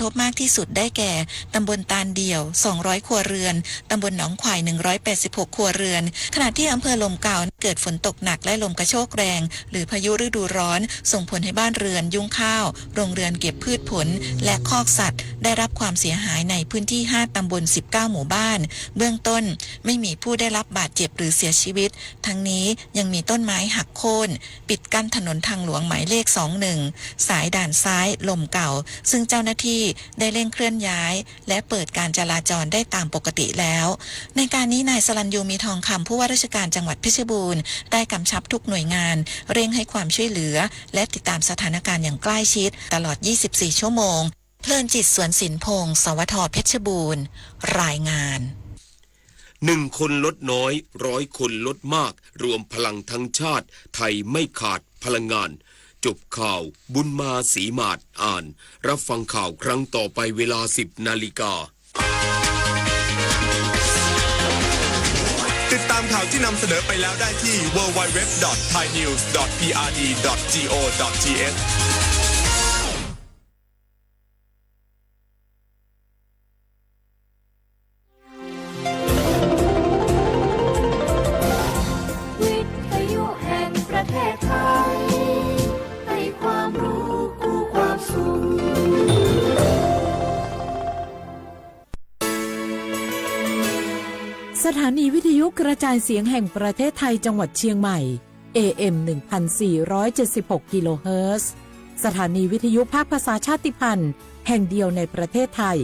ผลกระทบมากที่สุดได้แก่ ตำบลตาลเดี่ยว สองร้อย ครัวเรือน ตำบลหนองขวาย หนึ่งร้อยแปดสิบหก ครัวเรือน ขณะที่อำเภอลมเก่า เกิดฝนตกหนักและลมกระโชกแรง หรือพายุฤดูร้อน ส่งผลให้บ้านเรือน ยุ้งข้าว โรงเรือนเก็บพืชผล และคอกสัตว์ ได้รับความเสียหายในพื้นที่ ห้า ตำบล สิบเก้า หมู่บ้าน เบื้องต้น ไม่มีผู้ได้รับบาดเจ็บหรือเสียชีวิต ทั้งนี้ยังมีต้นไม้หักโค่น ปิดกั้นถนนทางหลวงหมายเลข สองหนึ่ง สายด่านซ้าย ลมเก่า ซึ่งเจ้าหน้าที่ได้เร่งเคลื่อนย้าย และเปิดการจราจรได้ตามปกติแล้ว ในการนี้นายสรัญยู มีทองคำ ผู้ว่าราชการจังหวัดเพชรบูรณ์ ได้กำชับทุกหน่วยงาน เร่งให้ความช่วยเหลือ และติดตามสถานการณ์อย่างใกล้ชิด ตลอด ยี่สิบสี่ ชั่วโมง เพลินจิต สวนสินพงษ์ สวท เพชรบูรณ์ รายงาน หนึ่งคนลดน้อย ร้อยคนลดมาก รวมพลังทั้งชาติ ไทยไม่ขาดพลังงาน จบข่าว บุญมาศรีหมาด อ่าน รับฟังข่าวครั้งต่อไปเวลา สิบนาฬิกา ติดตามข่าวที่นำเสนอไปแล้วได้ที่ ดับเบิลยู ดับเบิลยู ดับเบิลยู ดอท ไทยนิวส์ ดอท พีอาร์ดี ดอท จีโอ ดอท ทีเอช วิทยุแห่งประเทศไทย ให้ความรู้คู่ความสุข สถานีวิทยุกระจายเสียงแห่งประเทศไทยจังหวัดเชียงใหม่ เอเอ็ม หนึ่งพันสี่ร้อยเจ็ดสิบหก กิโลเฮิรตซ์ สถานีวิทยุภาคภาษาชาติพันธุ์แห่งเดียวในประเทศไทย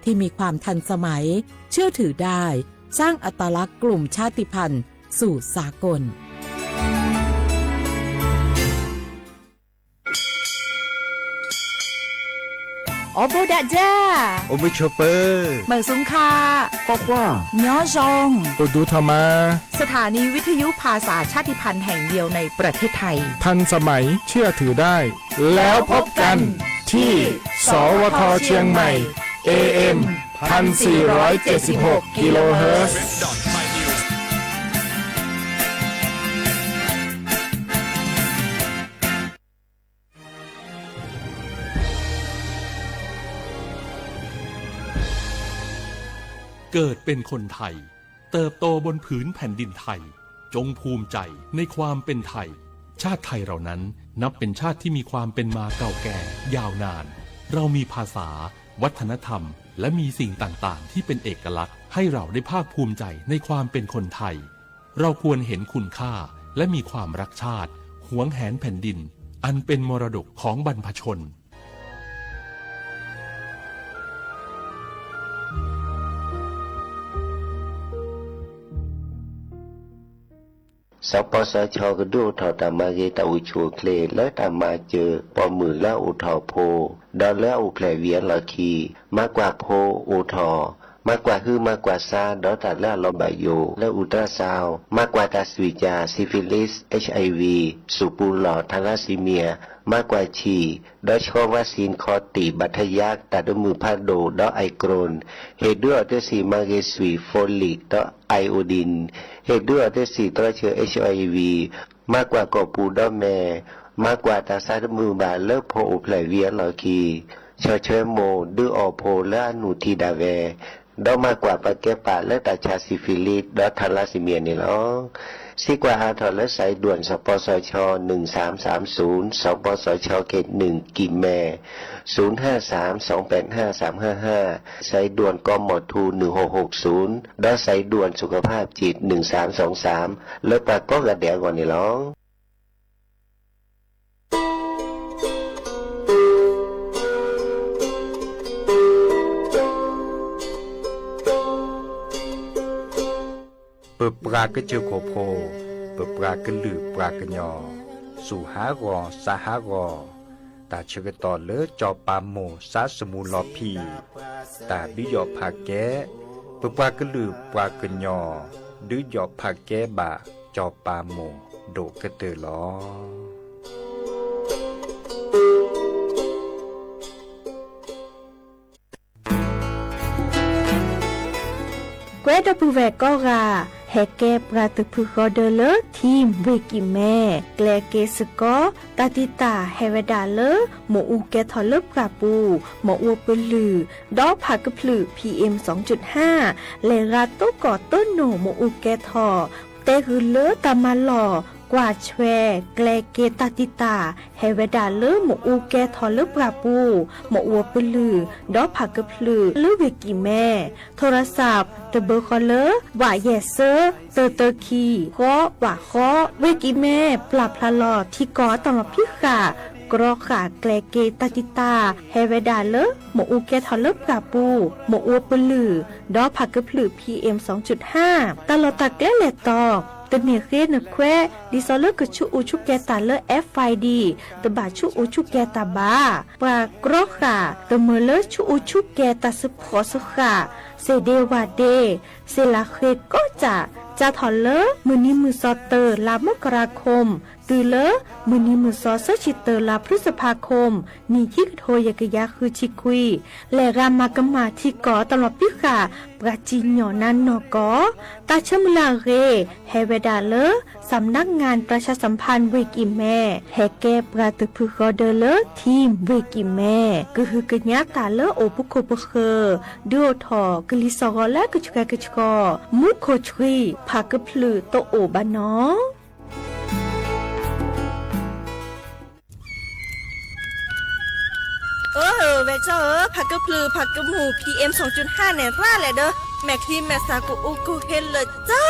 ที่มีความทันสมัย เชื่อถือได้ สร้างอัตลักษณ์กลุ่มชาติพันธุ์สู่สากล အိၣ်ဘူးဒးဒၢ, အိၣ်မုာ်ဆိးပၢၤ, မုာ်ဆူၣ်ခါ, ကွၢ်ကွၢ်, ညီယီၣ်, အိၣ်ဒူထီၣ်မး, สถานีวิทยุภาษาชาติพันธุ์แห่งเดียวในประเทศไทย ทันสมัย เชื่อถือได้ แล้วพบกันที่ สวท เชียงใหม่ เอเอ็ม พันสี่ร้อยเจ็ดสิบหก กิโลเฮิรตซ์ เกิดเป็นคนไทย เติบโตบนผืนแผ่นดินไทย จงภูมิใจในความเป็นไทย ชาติไทยเรานั้นนับเป็นชาติที่มีความเป็นมาเก่าแก่ยาวนาน เรามีภาษา วัฒนธรรม และมีสิ่งต่างๆ ที่เป็นเอกลักษณ์ ให้เราได้ภาคภูมิใจในความเป็นคนไทย เราควรเห็นคุณค่า และมีความรักชาติ หวงแหนแผ่นดิน อันเป็นมรดกของบรรพชน สปสช ကဒုးအိၣ်ထီၣ်တၢ်မၤဂ့ၤတၢ်အိၣ်ဆူၣ်အိၣ်ချ့ လၢတၢ်မၤစၢၤပိာ်မုၣ်လၢအအိၣ်ထီၣ်ဖိ ဒီးလၢအအိၣ်ဖျဲၣ်ဝံၤအလီၢ်ခံ မၤကွၢ်ဖိအိၣ်ထီၣ် မၤကွၢ်ဟုမၤကွၢ်စါ ဒီးတၢ်လၢအလီၤဘၣ်ယိၣ်လၢ ultrasound မၤကွၢ်တၢ်စွံၣ်ကၠၣ် syphilis, H I V, စူၣ်ပူၤလီၢ် thalassemia, မၤကွၢ်ဆံၣ် ဒီးဆှီ vaccine ခီၣ်တံၢ် ဘၣ်ထယါ တၢ်ဒိးမုၢ်ဖးဒိၣ် ဒီး eye crown, ဟ့ၣ်ဒုးအီၤတ့ၢ်စံၣ်မၤဂ့ၤစွံၣ် folic ဒီး iodine, ဟ့ၣ်ဒုးအီၤတ့ၢ်စံၣ်သရီဆၢ H I V, မၤကွၢ်ကိာ်ပူၤဒီးမဲာ်, မၤကွၢ်တၢ်ဆါတမုာ်ဘၣ်လၢဖိအိၣ်ဖျဲၣ်ဝံၤအလီၢ်ခံ, ဆီၣ်ထွဲမိၢ်ဒုးအီၣ်ဖိလၢအနုၢ်ထံဒၣ်ဝဲ, ဒီးမၤကွၢ်ပာ်ကဲပာ်လၢတၢ်ဆါ syphilis ဒီး thalassemia န့ၣ်လီၤ. စံးကွၢ်ဟးထီၣ်လၢ สายด่วน สปสช หนึ่งสามสามศูนย์ สปสช เขตหนึ่ง กลิ่นแม ศูนย์ห้าสาม สองแปดห้า สามห้าห้า, สายด่วน กมธ หนึ่งหกหกศูนย์ ဒီး สายด่วนสุขภาพจิต หนึ่งสามสองสาม လၢပှၤကိးဂၤဒဲးအဂီၢ်န့ၣ်လီၤ. ပပှၤကစၢၢ်ခိၣ်ဖိ, ပပှၤကလုာ်ပှၤကညီ, စူၢ်ဟးဂီၤ စါဟးဂီၤ, တၢ်ဆၢကတီၢ်လၢစီၤပၤမိၢ်စါစမူလီၤဖံး, တၢ်ဒုးယီၣ်ဖးကဲ, ပပှၤကလုာ်ပှၤကညီ, ဒုးယီၣ်ဖးကဲဘၣ် စီၤပၤမိၢ်ဒိၣ်ကတၢၢ်လီၤ. ကွဲဒီပုၢ်ဝဲၢ်ကိးဂၤ, ဟဲကဲပှၤတဖုဃီဒၢလၢ ထံၣ်ဝ့ၢ်ကံၣ်မဲ ကျဲက့ၤစ့ၢ်ကီး တၢ်တံာ်တာ်ဟဲဝဲဒၣ်လၢ မ့ၣ်အူကဲထီၣ်လၢပှၢ်ပူၤ မ့ၣ်အူပလုၢ် ဒီးဖးကဖျၢၣ် PM စူၣ်ဟၣ် လဲၤရၤတိၢ်ကီၢ်တိၢ်နိၣ်မ့ၣ်အူကဲထီၣ် တဲဃုာ်လၢတၢ်မၤလီၢ် ကွၢ်ဆွဲ ကျဲက့ၤတၢ်တံာ်တာ် ဟဲဝဲဒၣ်လၢမ့ၣ်အူကဲထီၣ်လၢပှၢ်ပူၤ မ့ၣ်အူပလုၢ် ဒီးဖးကဖျၢၣ်လၢဝ့ၢ်ကံၣ်မဲ ထိရစး တဘၢဃီလၢ ဝးယဲၢ်စၢ တၢတၢခံ ဃီ ဝးဃီ ဝ့ၢ်ကံၣ်မဲ ပျၢ်ဖျါလီၤထံကီၢ်တၢ်လီၢ်ဖံးဃာ် ကြီဃာ်ကျဲက့ၤတၢ်တံာ်တာ် ဟဲဝဲဒၣ်လၢ မ့ၣ်အူကဲထီၣ်လၢပှၢ်ပူၤ မ့ၣ်အူပလုၢ် ဒီးဖးကဖျၢၣ် PM စူၣ်ဟၣ် တၢ်လီၢ်တၢ်ကျဲလဲၤတီၤ တန့ၢ်ဃ့နခွဲး ဒ်သိးလၢကဆူးအူဆူးကဲတၢ်လၢ FID တဘၣ်ဆူးအူဆူးကဲတၢ်ဘၣ်. ပှၤကြီဃာ် တမၢလၢဆူးအူဆူးကဲတၢ်စ့ဖှီၣ်စ့ဃာ် စ့ဒ့ဝးဒ့ စ့လးဃ့ကိးကၠၣ် စးထီၣ်လၢ မုၢ်နံၤမုၢ်သီ တၢ လါမကရၤခိၣ် တုၤလၢ မုၢ်နံၤမုၢ်သီ သၢဆံတၢ လါဖျုစဖါခိၣ် နံၣ်ခံကထိယဲၢ်ကယၤဃုဆံခွံ လဲၤဂၤမၤကမၣ်ထံကီၢ်တၢ်လီၢ်ဖံးဃာ် ပှၤစံၣ်ညီၣ်နါနီၢ်ကီၢ် တၢ်ဆၢမုၢ်လၢ်အဂ့ၢ် ဟဲဝဲဒၣ်လၢ စံၣ်နါငၣ်ပြၢၣ်ဆၣ်စၣ်ဖၣ်ဝ့ၢ်ကံၣ်မဲ ဟဲကဲပှၤတဖုဃီဒၢလၢ ထံၣ်ဝ့ၢ်ကံၣ်မဲ ကဟုကညးတၢ်လၢအိၣ်ပခိၣ်ပဃၢၤ ဒုးအိၣ်ထီၣ်ကလံၤစိးဂီၤလၢကဆှဲကဆှီ မူခိၣ်ဆှံ ဖးကဖျၢၣ်တအိၣ်ဘၣ်နီၤ. အၢ ဝဲၢ်ကၠီဧၢ, ဖးကဖျၢၣ်ဖးကမူၣ် PM စူၣ်ဟၣ်န့ၣ် ရၣ်လဲၣ်ဒီး မဲာ်ချံမဲာ်သၣ်ကအိၣ်ကဟ့လၢာ်ကၠီ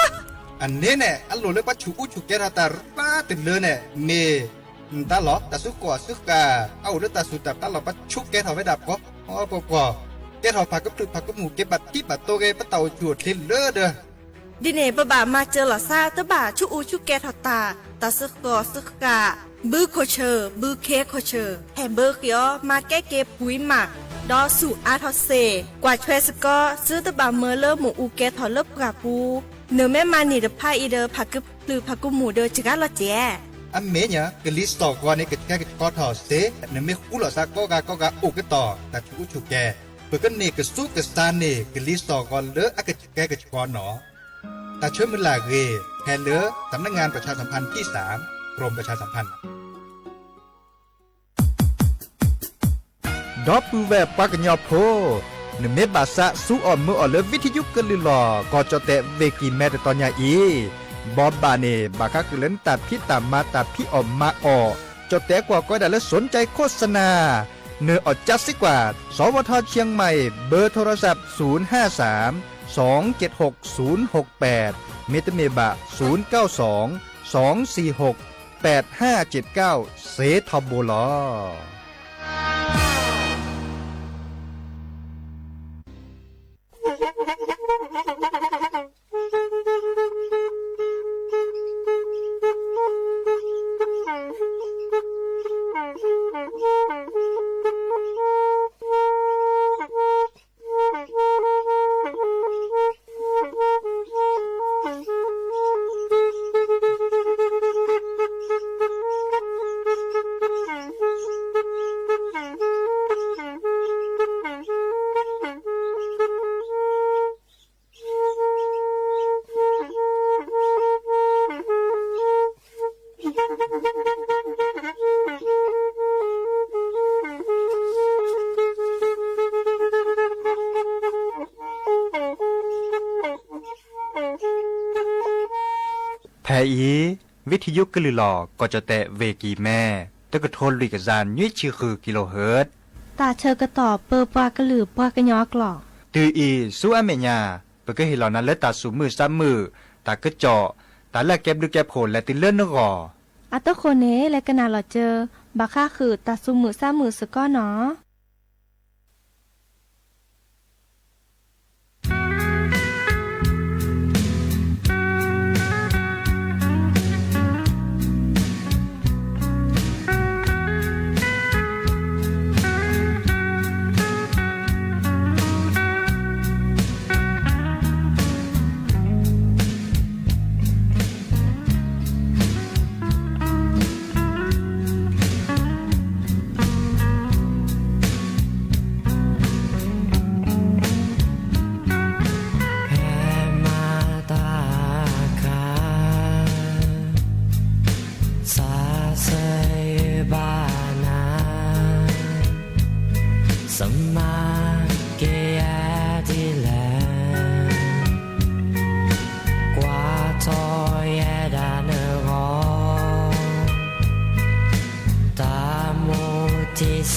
အန့ၣ်န့ၣ် အလိၣ်လၢပှၤဆူးအူဆူးကဲထီၣ်တၢ်ရၣ်တုၤလၢန့ၣ် မ့ၢ်တၢ်လီၢ် တၢ်စုကီၢ်စုဃာ် အအိၣ်လၢတၢ်စူၢ်တၢ်ပျၢ်လီၤ ပှၤဆူးကဲထီၣ်ဝဲဒၣ်ပှီၤပှီၤပှီၤ, ကဲထီၣ်ဖးကဖျၢၣ်ဖးကမူၣ် ကဲဘၣ်ထံဘၣ်တိၤဂ့ၤ ပတၢ်အိၣ်ဆူၣ်အိၣ်ချ့လၢဒီး ဒ်န့ၣ် ပဘၣ်မၤစၢၤလီၤသး တဘၣ်ဆူးအူဆူးကဲထီၣ်တၢ် တၢ်စ့ဃိးစ့ဃာ် ဘုခိၣ်ဆၢၣ် ဘုခ့ခိၣ်ဆၢၣ် ဟဲဘၢဃ့အီၤ မၤကဲက့ၤပှံၤမး ဒီးဆူၣ်အါထီၣ်စ့ၢ် ကွၢ်ဆွဲစ့ၢ်ကီး သုတဘၣ်မၢလၢမ့ၣ်အူကဲထီၣ်လၢပှၢ်ပူၤ, နမ့ၢ်မၤန့ၢ်တဖၣ်အံၤဒီး ဖးကဖျၢၣ်ဖးကမူၣ်ဒီးစှၤလီၤစဲး အမ့ၢ်ညါ ကလံၤစိးဂီၤန့ၣ် ကဆှဲကဆှီထီၣ်စ့ၢ် နမ့ၢ်ဃူလိာ်သးကိးဂၤကိးဂၤအိၣ်ကတီၢ် တၢ်ဆူးအူဆူးကဲ, ပကန့ၢ်ကဆူးကဆါန့ၢ် ကလံၤစိးဂီၤလၢအကဆှဲကဆှီနီၤ. တၢ်ဆၢမုၢ်လၢ်အဂ့ၢ် ဟဲလၢ สำนักงานประชาสัมพันธ์ที่สาม กรมประชาสัมพันธ์ ဒီပုၢ်ဝဲၢ်ပှၤကညီဖိ, နမ့ၢ်ဘၣ်သးစူအီၣ်မၢအီၣ်လၢ ဝံထယုကလုၢ်လီၢ် ကီၢ်ကၠီၣ်တဲၣ်ဝ့ၢ်ကံၢ်မဲတတီၤညါအံၤ, ဘီဘၣ်န့ၣ် ဘၣ်ဃးက့ၤလၢနတၢ်ဖံးတၢ်မၤတၢ်ဖံးအီၣ်မၤအီၣ်, ကၠီၣ်တဲၣ်ကွၢ်ကီးဒၣ်လၢ สนใจโฆษณา နအီၣ်ကၠါစ့ကွၢ် สวทเชียงใหม่ เบอร์โทรศัพท์ ศูนย์ห้าสาม สองเจ็ดหกศูนย์หกแปด မ့တမ့ၢ်ဘၣ် ศูนย์เก้าสอง สองสี่หก แปดห้าเจ็ดเก้า စ့ထီဘိလီၤ. ဖဲအံၤ ဝံထယုကလုၢ်လီၢ် ကီၢ်ကၠီၣ်တဲၣ်ဝ့ၢ်ကံၢ်မဲ တကထိလွံၢ်ကယၤနွံဆံဃု kilohertz တၢ်ဆၢကတီၢ်ပၢပှၤကလုာ်ပှၤကညီအကျိာ်. တုၤအံၤဆူအမဲာ်ညါ ပကဟ့ၣ်လီၤနၤလၢတၢ်သူၣ်မုာ်သးမုာ်, တၢ်ကစီၣ်, တၢ်လၢအကဲဘျုးကဲဖှိၣ်လဲၤတုၤလၢနဂီၢ်. အတဃိန့ၣ် လဲၤကနၣ်လီၤစၢၤ ဘၣ်ဃးဃုာ်တၢ်သူၣ်မုာ်သးမုာ်စ့ၢ်ကီးနီၤ.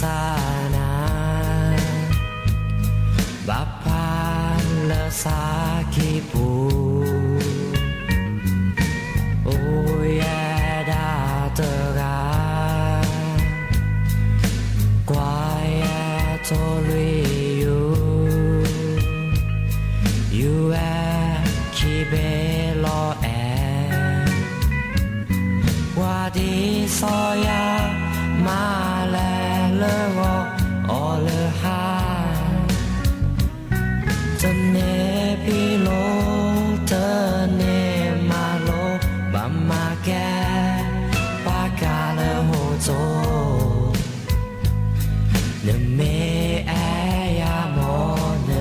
သးနၤ ဘၣ်ဖးလၢဆါခ့ပူၤ အိၣ်ယဲဒၣ်တဂၤ ကွၢ်ယဲထိၣ်လွံၢ်ယူၤ ယူၤဝဲခံဘ့ၣ်လီၤအဲၣ် ပှၤဒ်စီၤယၤ မၤလဲၤလၢဂီၤ အီၣ်လၢဟါ တန့ၢ်ဖံးလိ တန့ၢ်မၤလိ ဘၣ်မၤကဲ ပာ်ကၤလၢဟီၣ်ခိၣ် နမ့ၢ်အဲၣ်ယၤမ့ၢ်န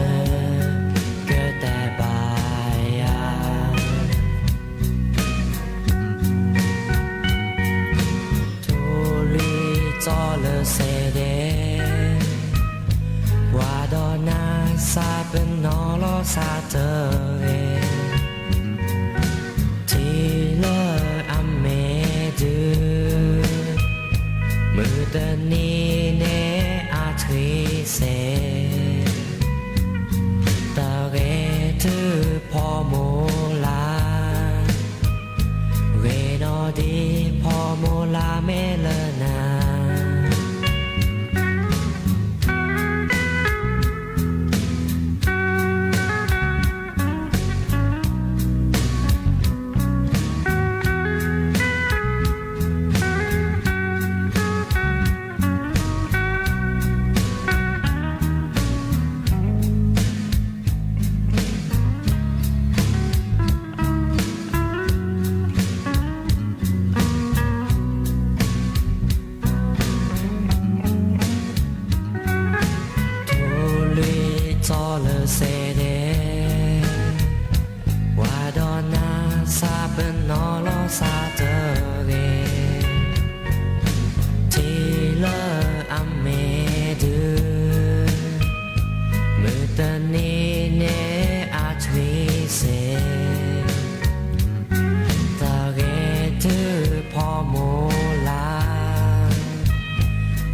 ကတဲဘၣ်ယၤ ထိၣ်လွံၢ်ကၠီလၢစဲးဒဲး ပှၤဒီးနၤစးပနီၣ်လီၤစးတဂ့ၤ ထံၣ်လၢအမ့ၢ်ဒုး မုၢ်တနံၤန့ၣ်အထွံၣ်စဲး တၢ်ဂ့ၤတုၤဖီမိၢ်လၢ် ဂ့ၤနီၢ်ဒ်ဖီမိၢ်လၢ်မ့ၢ်လၢနၤ ထိၣ်လွံၢ်ကၠီလၢစဲးဒဲး ပှၤဒီးနၤစးပနီၣ်လီၤစးတဂ့ၤ ထံၣ်လၢအမ့ၢ်ဒုး မုၢ်တနံၤန့ၣ်အထွံၣ်စဲး တၢ်ဂ့ၤတုၤဖီမိၢ်လၢ်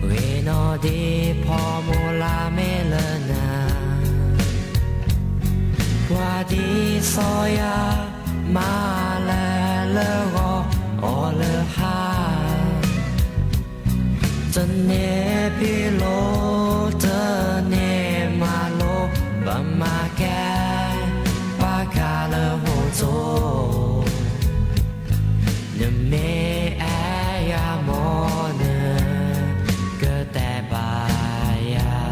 ဂ့ၤနီၢ်ဒ်ဖီမိၢ်လၢ်မ့ၢ်လၢနၤ ပှၤဒ်စီၤယၤ မၤလဲၤလၢဂီၤ အီၣ်လၢဟါ တန့ၢ်ဖံးလိ တန့ၢ်မၤလိ ဘၣ်မၤကဲ ပာ်ကၤလၢဟီၣ်ခိၣ် နမ့ၢ်အဲၣ်ယၤမ့ၢ်န ကတဲဘၣ်ယၤ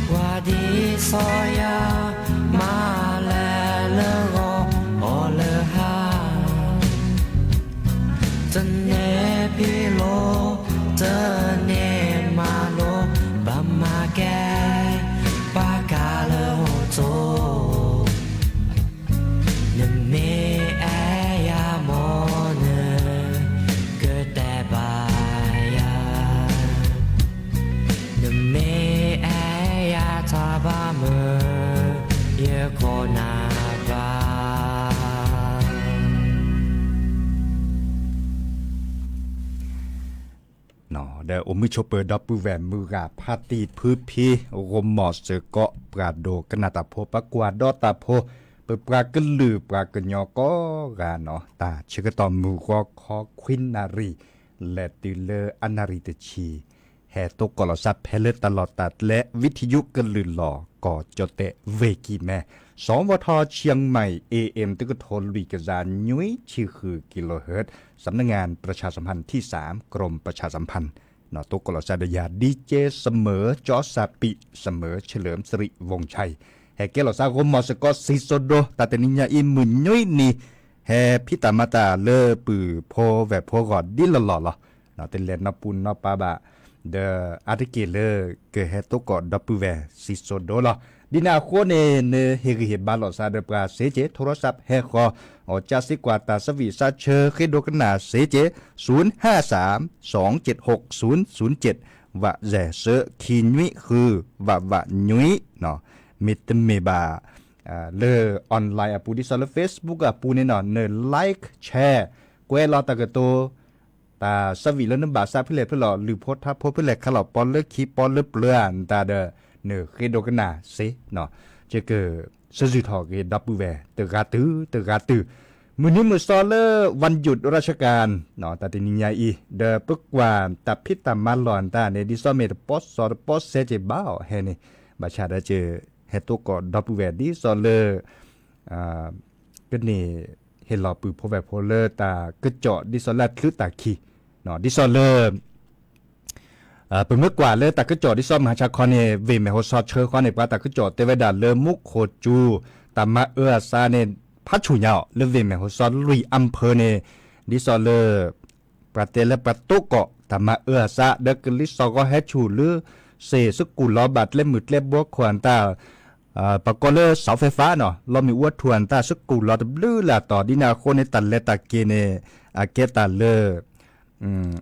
ပှၤဒ်စီၤယၤ မၤလဲၤလၢဂီၤ အီၣ်လၢဟါ တန့ၢ်ဖံးလိ တန့ၢ်မၤလိ ဘၣ်မၤကဲ ပာ်ကၤလၢဟီၣ်ခိၣ် နမ့ၢ်အဲၣ်ယၤမ့ၢ်န ကတဲဘၣ်ယၤ နမ့ၢ်အဲၣ်ယၤတၢ်ဘၣ်မုာ် ယခိၣ်နၢ်ဘၣ် ဒီးအိၣ်မုာ်ဆိးပၢၤဒီပုၢ်ဝဲၢ်မုၢ်ဂၤဖါတံၢ်ဖုဖံ ဂီၢ်မီၢ်စ့ၢ်ကီး ပှၤဒိကနၣ်တၢ်ဖိ ပှၤကွၢ်ဒီးတၢ်ဖိ ပပှၤကလုာ်ပှၤကညီကိးဂၤနီၤ တၢ်ဆၢကတီၢ်မုၢ်ဂီၤခီခွံနၣ်ရံၣ် လဲၤတုၤလၢအနၣ်ရံၣ်တဆံ ဟဲသကိးလီၤစၢ်ဖဲလၢတၢ်လီၢ်တၢ်ကျဲ ဝံထံယုကလုာ်လီၤ ကီၢ်ကၠီၣ်တဲၣ် ဝ့ၢ်ကံၢ်မဲ စီၤဝီထီၣ် เชียงใหม่ เอเอ็ม တကထိလွံၢ်ကယၤ နွံဆံဃု กิโลเฮิรตซ์ สำนักงานประชาสัมพันธ์ที่สาม กรมประชาสัมพันธ์ သကိးလီၤစၢ်ဒီးယၤ ดีเจ เสมอ จอร์จ ซาปิ เสมอ เฉลิมสิริ วงศ์ชัย ဟဲကဲလီၤစၢ်ဂီၢ်မီၢ်စ့ၢ်ကီး စံၣ်စိၤဒိ တၢ်တနံၤညါအံၤ မုၢ်နွံနံၤ ဟဲဖံးတၢ်မၤတၢ်လၢပှၤဖိဝဲၢ်ဖိဂီၢ်ဒ်လီၢ်လီၢ်လီၤ. တလဲၤနီၢ်ပူၤနီၢ်ပၤဘၣ် ဒီးအါတက့ၢ်လၢကဟဲသကိးဒီပုၢ်ဝဲၢ်စံၣ်စိၤဒိလီၤ. ဒ်န့ၣ်အဃိန့ၣ် နဟ့ၣ်ဂံၢ်ဟ့ၣ်ဘါလီၤစၢ်ဒီးပှၤစ့ၢ်ကီး ထိရစးဟဲဃီၤ အီၣ်ကၠၢစ့ကွၢ်တၢ်ဆၢဝံၣ်ဆၢဆၢ ဃ့ဒိကနၣ်စ့ၢ်ကီး ศูนย์ห้าสาม สองเจ็ดหก ศูนย์ศูนย์เจ็ด ဝးစဲးဆၢ ခံနွံဃု ဝးဝးနွံ မ့တမ့ၢ်ဘၣ် လၢ online အပူၤ ဒ်သိးလၢ Facebook အပူၤန့ၣ်နီၤ န like share ကွဲးလီၤတၢ်ကတိၤ တၢ်ဆၢဝံၣ်လၢနဘၣ်စးဖဲလဲၣ်ဖဲလဲၣ် လုၢ်ဖိထါဖိဖဲလဲၣ်ခါလီၤ ပီလၢခံပီလၢပျၢၤဧါ နတၢ်ဒီး နဃ့ဒိကနၣ်စ့ၢ်နီၤ, ယကစၢ်ယုၢ်ထီၣ်က့ၤဒီပုၢ်ဝဲၢ်တဂၤတုၤတဂၤတုၤ, မုၢ်နံၤမုၢ်သီလၢ วันหยุดราชการ တၢ်တနံၤညါအံၤ ဒီးပကွၢ်တၢ်ဖံးတၢ်မၤလီၢ်တၢ်န့ၣ် ဒ်သိးမ့ၢ်တပီစီတပီစဲက့ၤဘၣ်အီၤဟဲန့ၣ်, ဘၣ်ဆၣ်ဒီးကဟဲသိးကိးဒီပုၢ်ဝဲၢ် ဒ်သိးလၢ ကန့ၢ်ဟ့ၣ်လီၤပုၢ်ဖိဝဲၢ်ဖိလၢတၢ်ကစီၣ် ဒ်သိးလၢအချုးတၢ်ခံ, ဒ်သိးလၢ ပမ့ၢ်ကွၢ်လၢတၢ်ကစီၣ်ဒ်သိးမဟါဆါခီန့ၣ် ဝ့ၢ်မဲၣ်ဟိၣ်စီဆှၢဃီန့ၣ် ပှၤတၢ်ကစီၣ်တဲဝဲဒၣ်လၢမူခိၣ်စူၤ တၢ်မၤအၢအသးန့ၣ် ဖးဆူၣ်ညါအီၤ လၢဝ့ၢ်မဲၣ်ဟိၣ်စီလွံၢ်အၣ်ဖၢန့ၣ် ဒ်သိးလၢ ပှၤတဲလၢပှၤတိကိးတၢ်မၤအၢအသး ဒီးကလံၤစိးဂီၤဟဲဆူၣ်လၢ စ့ၢ်စကူၣ်လီၤဘၣ်ကျဲမုၢ်ကျဲဘိခိၣ်အတၢ် ပှၤကိးလၢ เสาไฟฟ้า နီၤ လီမ့ၣ်အူအထူၣ်အတၢ် စကူၣ်လီၤတဘျုးလၢ်တီၤ ဒ်န့ၣ်အဃိန့ၣ် တၢ်လဲၤတၢ်က့ၤန့ၣ် အကဲတၢ်လၢ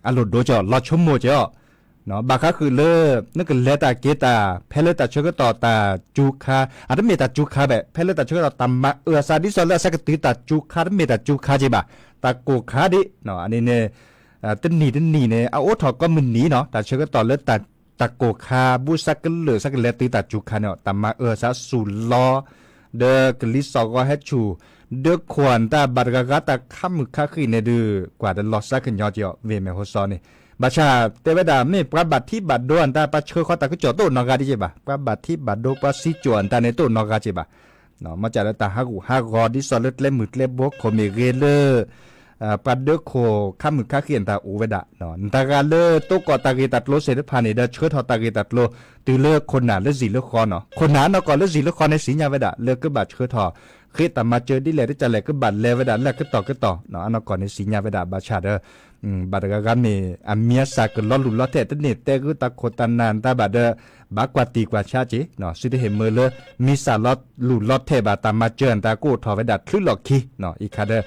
အလိၣ်ဒိက့ၤအီၤ လီၤဆိကမိၣ်က့ၤအီၤ, ဘၣ်ဃးဃုာ်လၢ နကလဲၤတၢ်က့ၤတၢ် ဖဲလၢတၢ်ဆၢကတီၢ်တၢ်စူၤခါ အတမ့ၢ်တၢ်စူၤခါဘၣ် ဖဲလၢတၢ်ဆၢကတီၢ်တၢ်မၤအၢအသး ဒ်သိးလၢအဆၢကတုၤတၢ်စူၤခါ တမ့ၢ်တၢ်စူၤခါက့ၤဘၣ် တၢ်ကိၢ်ခါဒ် အန့ၣ်န့ၣ် တနံၣ်တနံၣ်န့ၣ် အအိးထီၣ်ကိးမုၢ်နံၤနီၤ တၢ်ဆၢကတီၢ်လၢ တၢ်ကိၢ်ခါ ဘူၣ်စးကလုာ် စးကလဲၤတုၤတၢ်စူၤခါန့ၣ် တၢ်မၤအၢအသးစူၤလီၤ ဒီးကလံၤစိးဂီၤဟဲဆူၣ် ဒီးခိၣ်အတၢ်ဘၣ်တဂၤဂၤတၢ်ခါမုၢ်ခါဃံးန့ၣ်ဒုး ကွၢ်တလီၤစးကညီၤက့ၤအီၤ ဝ့ၢ်မဲၣ်ဟိၣ်စီန့ၣ်, ဘၣ်ဆၣ်တဲဝဲဒၣ် မ့ၢ်ပှၤဘၣ်ထံဘၣ်ဒိအတၢ် ပှၤဆှၢဃီတၢ်ကစီၣ်တအိၣ်နီတဂၤဒ်က့ၤဘၣ်, ပှၤဘၣ်ထံဘၣ်ဒိ ပှၤစံးကၠိၣ်အတၢ်န့ၣ် တအိၣ်နီတဂၤက့ၤဘၣ် မ့ၢ်ကၢ်လၢတၢ်ဟးဂူာ်ဟးဂီၤ ဒ်သိးလၢကျဲမုၢ်ကျဲဘိခိၣ်မ့ၢ်ဂ့ၤလၢ ပှၤဒၢခိၣ်ခါမုၢ်ခါဃံးအတၢ်အိၣ်ဝဲဒၣ်, နတၢ်ဂၤလၢတိကိးတၢ်ဂ့ၢ်တၢ်ကျိၤသ့ၣ်တဖၣ်န့ၣ် ဒီးဆှၢထီၣ်တၢ်ဂ့ၢ်တၢ်ကျိၤ တုၤလၢခိၣ်နၢ်လၢစံၣ်လၢဃီနီၤ, ခိၣ်နၢ်အနီၢ်ကီၢ်လၢစံၣ်လၢဃီန့ၣ် သ့ၣ်ညါဝဲဒၣ် လၢကဘၣ်ဆှၢထီၣ် ဃ့တၢ်မၤစၢၤဒ်လဲၣ်ဒ်လဲၣ် ကဘၣ်လဲၤဝဲဒၣ်လၢအကတီၢ်ကတီၢ် အနီၢ်ကီၢ်န့ၣ်သ့ၣ်ညါဝဲဒၣ် ဘၣ်ဆၣ်ဒီး ဘၣ်တဂၤဂၤမ့ၢ်အမံၤအသၣ်ကလီၤလူၢ်လီၤထဲး တန့ၢ်တဲဂုာ်တၢ်ခိၣ်တၢ်နၢ်တၢ်ဘၣ်ဒီး ဘၣ်ကွၢ်တံာ်ကွၢ်ဆါက့ၤ သုတဟ့ၣ်မၢလၢ မံၤသၣ်လီၤလူၢ်လီၤထဲးဘၣ် တၢ်မၤစၢၤတၢ်ကအိၣ်ထီၣ်ဝဲဒၣ်ချုးလီၢ်ခံ အံၤခါဒီး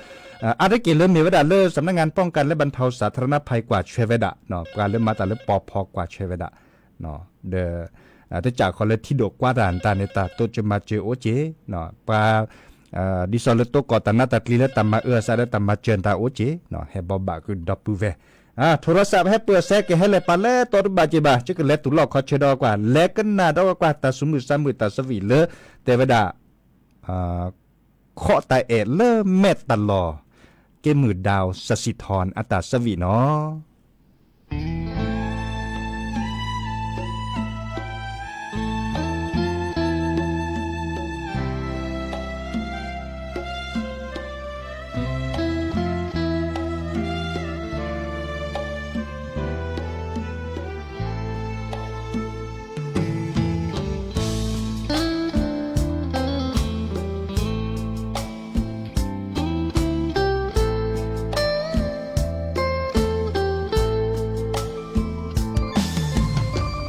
အါတက့ၢ်လၢမ့ၢ်ဝဲဒၣ်လၢ สำนักงานป้องกันและบรรเทาสาธารณภัย ကွၢ်ဆၢဝဲဒၣ် ပှၤလၢမၤတၢ်လၢပီဖီကွၢ်ဆၢဝဲဒၣ် ဒီး တကးဃီလၢထံဒိၣ်ကွၢ်တၢ်တၢ်န့ၣ် တၢ်တိစၢၤမၤစၢၤအိၣ်က့ၤ ပှၤ ဒ်သိးလၢတိကိးတၢ်နးတၢ်ကျံၤလၢတၢ်မၤအၢအသးဒီးတၢ်မၤစၢၤတၢ်အိၣ်က့ၤ ဟဲဘီဘၣ်ဃုာ်ဒီပုၢ်ဝဲၢ် ထိရစးဟဲပၢၢ်စဲကဟဲလဲၤပာ်လဲၤတီတဘၣ်က့ၤဘၣ် ကကလဲၤတူၢ်လီၢ်ခီဆၢဒီးကွၢ် လဲၤကနၣ်ဒီးကွၢ်တၢ်သူၣ်မုာ်သးမုာ်တၢ်သးဝံၣ်လၢ တဲဝဲဒၣ် ခိးတၢ်အဲၣ်လၢမဲာ်တလီၢ် က့မုၢ်ဒၢစစံးထီၣ်အတၢ်သးဝံၣ်နီၤ စးအီၣ်နၤ တၢ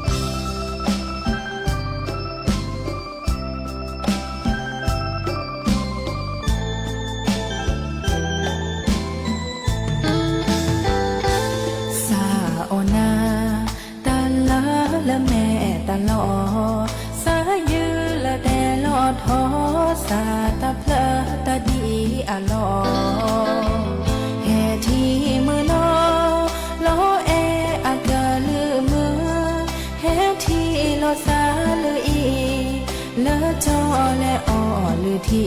်လၢလၢမဲာ်တၢ်လီၢ်, စးယုၢ်လၢတဲလီၤထီ, စးတၢ်ဖျၢၣ်တၢ်ဒ်အလီၢ်, ဟဲထံၣ်မုၢ်နီၤ, လီၤအဲၣ်အကလုၢ်မုၢ်, ဟဲထံၣ်လီၤစးလၢအံၤ, လၢကၠီလဲၤအီၣ်လုၢ်ထံ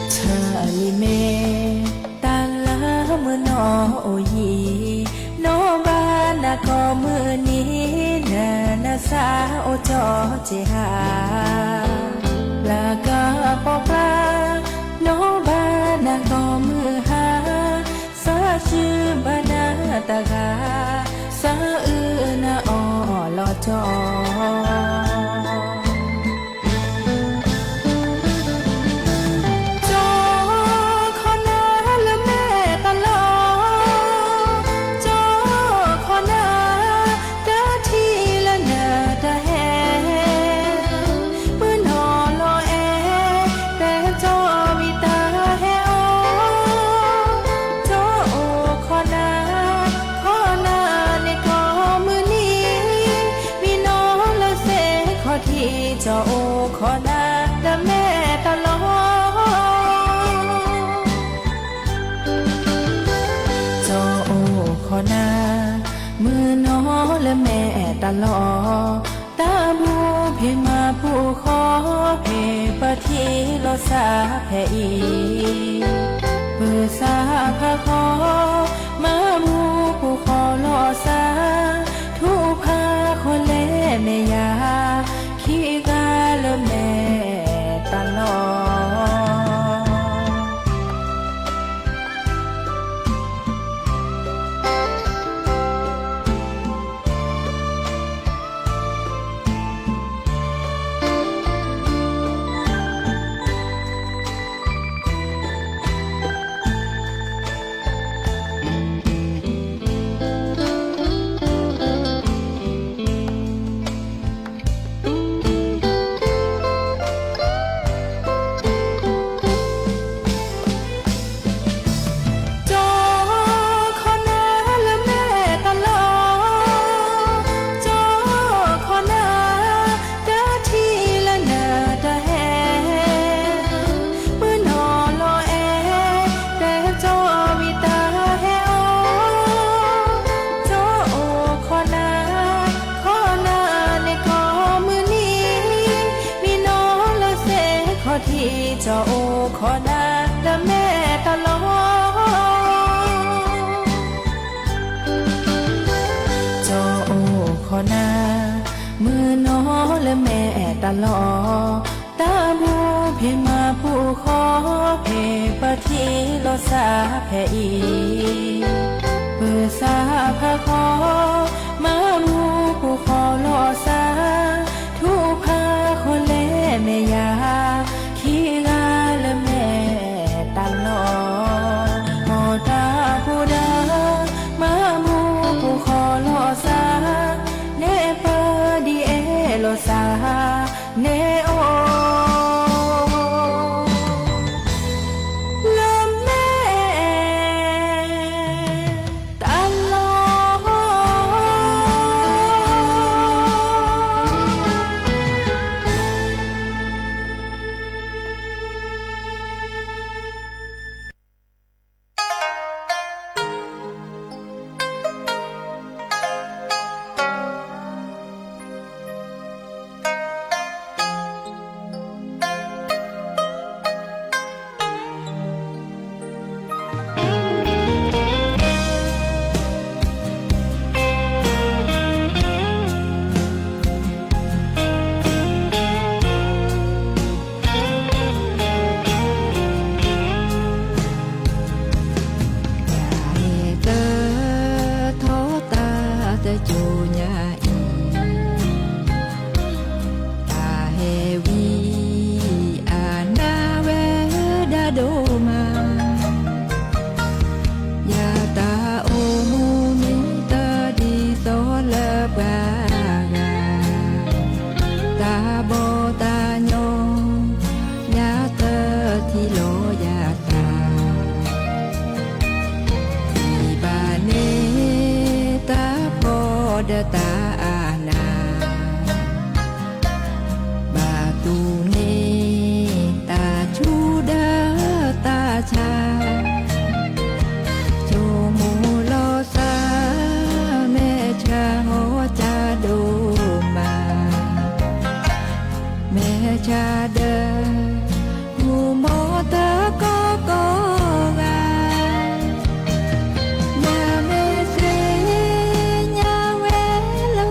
ဆၢလံၤမ့ၢ် တၢ်လၢမုၢ်နီၢ်အိၣ်ယံၤ, နီၢ်ဘၣ်နၤကိးမုၢ်နံၤ, နနဆါအိၣ်ကၠီက့ၤဟါ, လၢကပိာ်ကျါ, နီၢ်ဘၣ်နၤကိးမုၢ်ဟါ, စးစုဘၣ်နၤတဂၤ, စးအုၣ်နၤအီၣ်လီၤကၠီ ကၠီခီနၤလၢမဲာ်တလီၢ်, ကၠီခီနၤ တၢ်ထံၣ်လၢနတၢ်ဟဲ, မုၢ်နီၢ်လီၤအဲၣ်, တဲကၠီဝံၤတၢ်ဟဲအီၣ်, ကၠီအိၣ်ခီနၤ, ခီနၤန့ၣ်ကိးမုၢ်နံၤ, မံ မုၢ်နီၢ်လၢမဲာ်တၢ်လီၢ်, တၢ်ဘူၣ်ဖံးမၤဘူၣ်ဃီ, ဖဲပထံၣ်လိာ်စၢ်ဖဲအံၤ, ပၢၤစၢ်ဖးဃီ, မၤဘူၣ်ဃီလိာ်စၢ်, ထူၣ်ဖးဃီလဲၤမဲာ်ယၤ, ခံဂၤလၢမဲာ်တၢ်လီၢ်. ကၠီခီနၤလၢမဲာ်တၢ်လီၢ်, ကၠီခီနၤ, တၢ်ထံၣ်လၢနတၢ်ဟဲ, မုၢ်နီၢ်လီၤအဲၣ်, တဲကၠီဝံၤတၢ်ဟဲအီၤ, ကၠီအိၣ်ခီနၤ, ခီနၤန့ၣ်ကိးမုၢ်နံၤ, မံနီၤလၢစ့ၢ်ခီၣ်ထံး, ကၠီအိၣ်ခီနၤလၢမဲာ်တၢ်လီၢ်. ကၠီအိၣ်ခီနၤ, မုၢ်နီၢ်လၢမဲာ်တၢ်လီၢ်, တၢ်ဘူၣ်ဖံးမၤဘူၣ်ဃီ, ဖဲပထံၣ်လိာ်စၢ်ဖဲအံၤ, ပၢၤစၢ်ဖးဃီ, မၤဘူၣ်ဃီလိာ်စၢ်, ထူၣ်ဖးဃီလဲၤမဲာ်ယၤ, ခံဂၤလၢမဲာ်တၢ်လီၢ်. မီၤတၢ်ဖိဒီး, မၤဘူၣ်ဃီလိာ်စၢ်, နဲပၢဒ်အဲၣ်လိာ်စၢ်, နဲအိၣ်လၢမဲာ်တၢ်လီၢ်.တၢ်ဟဲတထီၣ်တၢ်တစိၤညါအံၤ, တၢ်ဟဲဝံၤအနၢ်ဝဲဒၣ်ဒိၣ်မး, ယတၢ်အိၣ်မူမ့ၢ်တဒ်သိးလၢပှၤဂၤ, တၢ်ဘီၣ်တၢ်ညီ, ယတထံၣ်လီၤယသး, ဒ်ဘၣ်န့ၣ်တၢ်ဖှီၣ်ဒီးတၢ်အၢၣ်လီၤ, ဘၣ်တူၢ်န့ၢ်တၢ်ဆူးဒီးတၢ်ဆါ, ဆိကမိၣ်လီၤသး, မဲာ်ဆှးဟီၣ်ကၠၢဒိၣ်မး, မဲာ်ဆှးဒီး မူမီၢ်တကီၢ်ကိးဂၤ, ညါမ့ၢ်သ့ၣ်ညါဝဲလၢ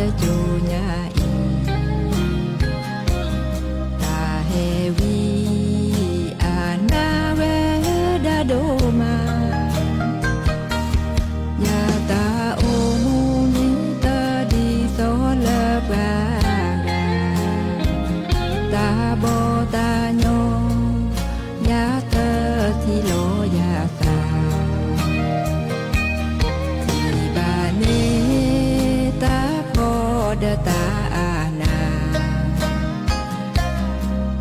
လၢကၠိညါအံၤ, တၢ်ဟဲဝံၤအနၢ်ဝဲဒၣ်ဒိၣ်မး, ယတၢ်အိၣ်မူန့ၣ်တဒ်သိးလၢပှၤဂၤ, တၢ်ဘီၣ်တၢ်ညီ ယတထံၣ်လီၤယသး, ထံၣ်ဘၣ်န့ၣ်တၢ်ဖှီၣ်ဒီးတၢ်အၢၣ်လီၤ,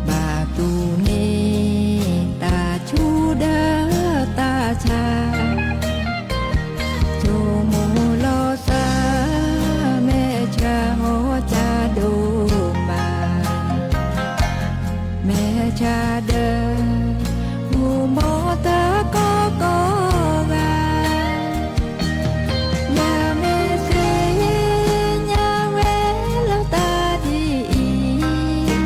ဘၣ်တူၢ်န့ၢ်တၢ်ဆူၣ်ဒီးတၢ်ဆါ, ဆိကမိၣ်လီၤသး မဲာ်ဆှးဟီၣ်ကၢ်ဒိၣ်မး, မဲာ်ဆှးဒီး မူမီၢ်တကီၢ်ကီၢ်ဂၤ, ယမ့ၢ်သ့ၣ်ညါဝဲလၢတၢ်ဒ်အံၤ,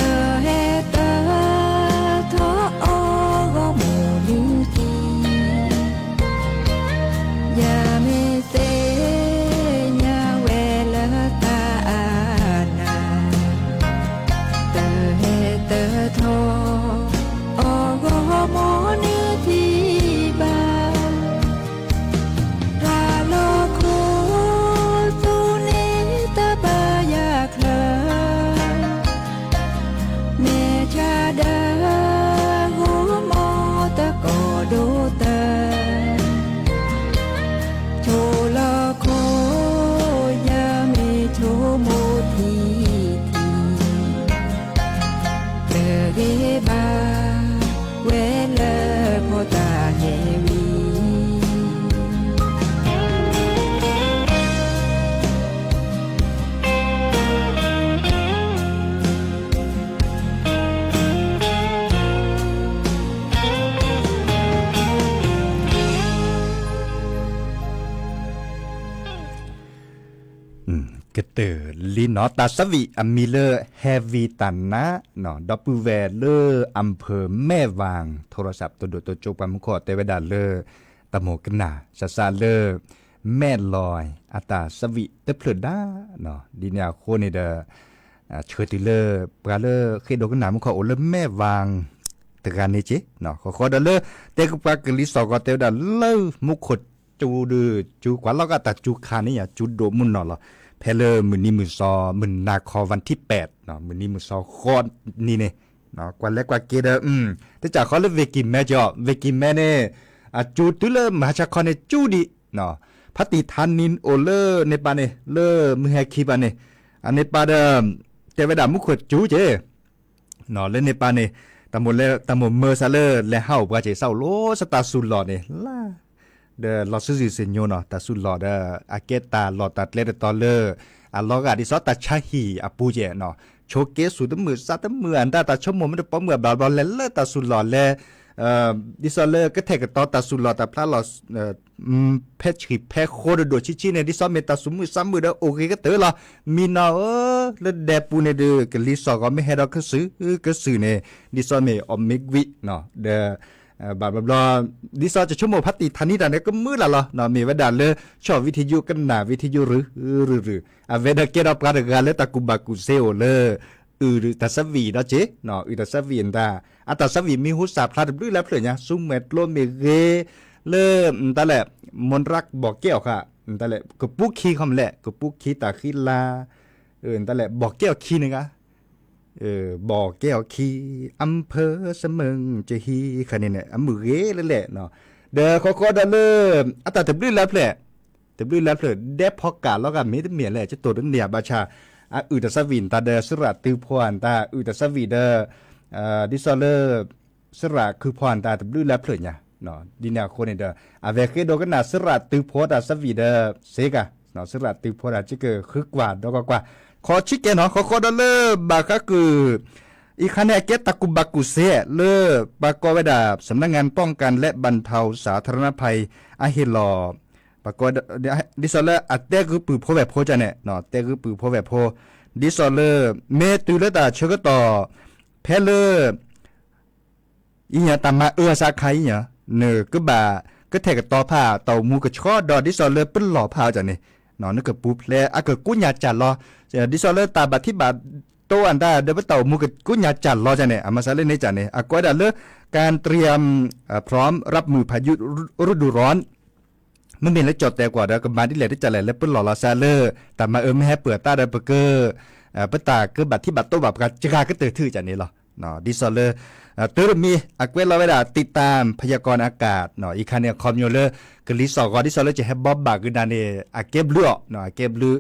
တဟဲတထီၣ်အီၤဂီၢ်မုၢ်နုၤထံ, ယမ့ၢ်သ့ၣ်ညါဝဲလၢတၢ်အၢၣ်လီၤ, တဟဲတထီၣ်အီၤဂီၢ်မုၢ်နုၤထံဘၣ်, တၢ်လီၢ်ခိၣ်သူန့ၣ်တဘၣ်ယၤချၢ, မဲာ်ဆှးဒီး ဂီၢ်မီၢ်တကီၢ်ဒိၣ်တၢ်, ဆိလီၢ်ခိၣ် ယမ့ၢ်ဆိကမိၣ်ထံထံ, တဂ့ၤဘၣ်ဝဲလၢဖိတၢ်ဟဲဝံၤ ကတၢၢ်လံနီၤ, တၢ်သးဝံၣ်အမံၤလၢ ဟဲဝံၤတၢ်နါနီၤ, ဒီပုၢ်ဝဲၢ်လၢ အမ်ၣ်ဖၢၣ်မဲၢ်ဝၣ် ထိရစး တဒိၣ်တကၠိ ပှၤမူခိၣ်တဲဝဲဒၣ်လၢ တၢ်မိၢ်ကနၣ် စးစးလၢ မဲၢ်လီၤ အတၢ်သးဝံၣ်တဖျၢၣ်ဒၣ်နီၤ, ဒ်န့ၣ်အဃိန့ၣ်ဒီး ဆၢတုၤလၢ ပှၤလၢဃ့ဒိကနၣ်မူခိၣ်အိၣ်လၢမဲၢ်ဝၣ် တဂၤန့ၣ်က့ၤ, ဃီဃီဒီးလၢ တဲကပှၤကလံၤစိးကီးတဲဝဲဒၣ်လၢမူခိၣ်ကၠူဒုး ကၠူကွၢ်လီၤဂာ်တၢ်ကၠူခါန့ၣ်ယါ ကၠူဒိၣ်မုၢ်နီၢ်လီၤ, ဖဲလၢမုၢ်နံၤမုၢ်သီ မုၢ်နၤခီ วันที่แปดနီၤ, မုၢ်နံၤမုၢ်သီဃီနံၤန့ၣ်, ကွၢ်လဲၤကွၢ်က့ၤဒီး တစၢ်ဃီလၢ ဝ့ၢ်ကံၢ်မဲကီး, ဝ့ၢ်ကံၢ်မဲန့ၣ် အကၠူတုၤလၢမဟါဆါခီန့ၣ်ကၠူဒံး, ဖါတံၢ်ထါနံၤအိၣ်လၢန့ၣ်ပၢ်န့ၣ် လၢမုၢ်ဟဲခံပၢ်န့ၣ်, အန့ၣ်ပၢ်ဒီး တဲဝဲဒၣ်မူခိၣ်ကၠူက့ၤ လၢန့ၣ်ပၢ်န့ၣ် တၢ်မိၣ်လဲ တၢ်မိၣ်မၢစးလၢ လဲၤဟးအိၣ်ပှၤက့ၤ စးအိၣ်လီၤစးတၢ်စူၤလီၢ်န့ၣ်လၢ ဒီးလီၤစုဇုၣ်စညိနီၤ, တၢ်စူၤလီၢ်ဒီး အကဲတၢ်လီၢ်တၢ်ကျဲတတီၤလၢ အလီၤဂာ်ဒ်သိးတၢ်ဆါဟံၣ်အပူၤကဲနီၤ, ဆိးက့ဆူၣ်တမုာ်စးတမုာ်အတၢ် တၢ်ဆိကမိၣ်မ့ၢ်တပိာ်မုၣ်အဘျီဘျီလဲၤလၢတၢ်စူၤလီၢ်လဲၤ ဒ်သိးလၢကထဲၣ်ကတီၤတၢ်စူၤလီၢ်တၢ်ဖျါလီၤ ဖဲဆံးဖဲဃိတဒိၣ်ဆံးဆံးန့ၣ် ဒ်သိးမ့ၢ်တၢ်စူၤမုၢ်စးမုာ်ဒီးအိၣ်ဂ့ၤကတၢၢ်လီၤ. မံနီၤဧၢ, လၢဒဲပူၤန့ၣ်ဒုး ကလံၤစိးကီးမ့ၢ်ဟဲဒီးကစုာ်ကစုာ်န့ၣ် ဒ်သိးမ့ၢ်အီၣ်မ့ၢ်ကွံာ်နီၤ, ဒီး ဘၣ်ဘျီဘျီ ဒ်သိးကဆိကမိၣ်ဖါတံၢ်ထါနံၤတၢ်န့ၣ် ကမုာ်လၢ်လီၤ, မ့ၢ်ဝဲဒၣ်လၢ ဆီၣ်ဝံထံယူ ကနၣ်ဝံထံယူ ရုၢ်ရုၢ်ရုၢ်, အဝဲဒီးကဲထီၣ်ပှၤတဂၤလၢတၢ်ကူၣ်ဘၣ်ကူၣ်သ့အိၣ်လၢ အုၣ်တၢ်သးဝံၣ်ဒီးက့ၤ, အုၣ်တၢ်သးဝံၣ်အတၢ်, အတၢ်သးဝံၣ်မံၤဟူစၢ်ဖျါတဘျုးလၢဖျၢၣ်ညါ ဆူမဲာ်ကျိမ့ၢ်ဂ့ၤ, လၢ တၢ်လဲၣ် မူရၣ်ဘီၣ်ကဲအီၤဃာ်, တၢ်လဲၣ် ကပူၤခံခီမလဲၣ် ကပူၤခံတၢ်ဃံလၤ, တၢ်လဲၣ် ဘီၣ်ကဲအီၤခံန့ၣ်ဂ့ၤ ဘီၣ်ကဲအီၤခံ, အမ်ၣ်ဖၢၣ်စမၢၣ်ကဟံးဃာ်န့ၣ်န့ၣ် အမုၢ်ဂ့ၤလၢလဲၣ်, ဒီးဃီဃီဒီးလၢ အတၢ်တဘျုးလၢဖျၢၣ်, တဘျုးလၢဖျၢၣ် ဒဲဖီကၣ်လီၤဂာ်မ့တမ့ၢ်လဲၣ် ကတိၤတန့ၢ်ဘၣ်ဆၣ်, အအုၣ်တၢ်သးဝံၣ်တၢ်ဒီး စရၣ်တုဖိတၢ် အုၣ်တၢ်သးဝံၣ်ဒီး ဒ်သိးလၢ စရၣ်ခုဖိတၢ်တဘျုးလၢဖျၢၣ်ညါ, ဒ်န့ၣ်အဃိန့ၣ်ဒီး အဝဲဃ့ဒိကနၣ်စရၣ်တုဖိတၢ်သးဝံၣ်ဒီး စ့ကၤ, စရၣ်တုဖိတၢ်ကကဃုကွၢ်ဒီးကွၢ်ကွၢ်, ခီဆံးကဲနီၤ ဃီဃီဒီးလၢ ဘၣ်ဃးကုၢ် အံၤခါန့ၣ် အကဲတၢ်ကူၣ်ဘၣ်ကူၣ်သ့လၢ ပှၤကိးဝဲဒၣ် สำนักงานป้องกันและบรรเทาสาธารณภัย အဟ့ၣ်လီၤ ပှၤကိး ဒ်သိးလၢအတဲဂုၢ်ပုၢ်ဖိဝဲၢ်ဖိကန့ၣ် တဲဂုၢ်ပုၢ်ဖိဝဲၢ်ဖိ ဒ်သိးလၢ မ့ၢ်တုၤလၢတၢ်ဆၢကတီၢ် ဖဲလၢ အံၤညါ တၢ်မၤအၢအသးခါအံၤညါ နကဘၣ် ကထဲၣ်ကတီၤဖး တၢ်အိၣ်မူကဆှီဒီး ဒ်သိးလၢပလီၢ်ဖးအီၤန့ၣ် နကပူၤဖျဲး အကကိးညါစၢ်လီၤ, ဒ်သိးလၢတၢ်ဘၣ်ထံးဘၣ်တိၢ်အတၢ်ဒီးပတၢ်အိၣ်မူကကိးညါစၢ်လီၤန့ၣ် အမၤစၢၤလၢန့ၣ်န့ၣ် အကဲဝဲဒၣ်လၢ การเตรียม พร้อมรับมือพายุฤดูร้อน မ့မ့ၢ်လၢကၠီၣ်တဲာ်ကွၢ်ဒီး ကမၤဒ်လဲၣ်ဒ်လဲၣ်လၢပလီၢ်လီၤစးလၢ တၢ်မၤအၢမ့ၢ်ဟဲပၢၢ်အသးဒီးပက ပတၢ်ကဘၣ်ထံးဘၣ်တိၢ်ဘၣ်ပှၤစှၤကတၢၢ်ထူၣ်န့ၣ်လီၤ. ဒ်သိးလၢ တၢ်တမံၤ အကွဲးလီၤဝဲဒၣ် ติดตามพยากรณ์อากาศ အံၤခါန့ၣ် အခီပညီလၢ ကလံၤစိးဂီၤ ဒ်သိးလၢကဟဲဘီဘၣ်ကဒါန့ၣ် အကဲဘျုးအီၤ အကဲဘျုး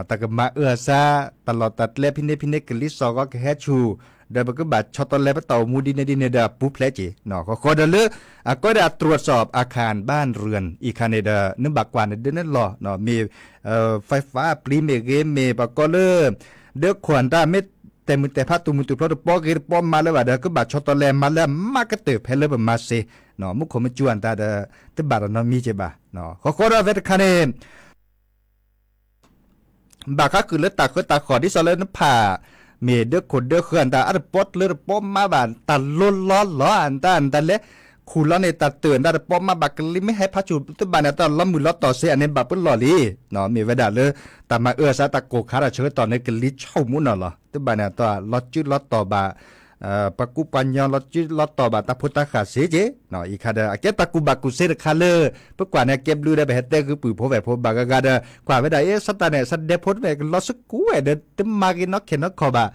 တၢ်ကမၤအၢအသး တၢ်လီၢ်တၢ်ကျဲဖဲန့ၣ်ဖဲန့ၣ် ကလံၤစိးဂီၤကဟဲဆူၣ် ဒီးပကဘၣ်ဆီတလဲပတၢ်အိၣ်မူဒ်န့ၣ်ဒ်န့ၣ်ဒီးအပူၤဖျဲးက့ၤ ဃီဃီဒီးလၢ အကဲဝဲဒၣ် ตรวจสอบอาคารบ้านเรือน အံၤခါန့ၣ်ဒီး နဘၣ်ကွၢ်န့ၣ်ဒ်န့ၣ်လီၤ မ့ၢ် ไฟฟ้า ပျံၤမ့ၢ်ဂ့ၤ မ့ၢ်ပှၤကိးလၢ ဒၢခိၣ်အတၢ် မ့ၢ်တဲာ်မုၢ်တဲာ်ဖး တူၢ်မုၢ်တူၢ်ဖျိတပီဂ့ၤတပီမၤလၢၤဘၣ်ဒီး ကဘၣ်ဆီတလဲမၤလၢမးကတၢၢ်ဖဲလၢပမၤစ့ မူခိၣ်မ့ၢ်စူၤအတၢ်ဒီး တဘၣ်တၢ်နီတမံၤက့ၤဘၣ်. ဃီဃီဒီးအဝဲတခါန့ၣ် ဘၣ်ဃးဃုာ်လၢတၢ်ဃၢတၢ်ဃီၣ် ဒ်သိးလၢနဖး မ့ၢ်ဒၢခိၣ်ဒၢဃၢၤအတၢ် အတပီတလၢတပီမၤဘၣ် တၢ်လိၤလီၤလီၤအတၢ် တၢ်လဲၤခူၣ်လီၤန့ၣ် တၢ်တၢၢ်အတၢ်တပီမၤဘၣ် ကလံၤမ့ၢ်ဟဲဖးဆူၣ် တဘၣ်န့ၣ်အတၢ်လီၤမုၢ်လီၤတီၢ်စ့ အန့ၣ်ဘၣ်ပလီၢ်လံ မ့ၢ်ဝဲဒၣ်လၢ တၢ်မၤအၢအသးတၢ်ကိၢ်ခါတၢ်ဆၢကတီၢ်န့ၣ် ကလံၤဆိကမိၣ်နီၢ်လီၤ တဘၣ်န့ၣ်အတၢ်လီၤစုလီၤတီၢ်ဘၣ် ပှၤကူပှၤညီလီၤစုလီၤတီၢ်ဘၣ်တၢ်ဖိတၢ်ဃၢ်စ့က့ၤ အံၤခါဒီး အကဲတၢ်ကူၣ်ဘၣ်ကူၣ်သ့တခါလၢ ပကွၢ်န့ၣ် အကဲဘျုးဒီးပဟဲတဲဂုာ်ပုၢ်ဖိဝဲၢ်ဖိဘၣ်ဂၤဂၤဒီး ကွၢ်ဝဲဒၣ်အ့ၣ် စးတၢ်န့ၣ် စးဒဲဖိတမ့ၢ်ကလီၤစကူဝဲဒီး တမၤဂ့ၤနီၢ်ခဲနီၢ်ခီၣ်ဘၣ်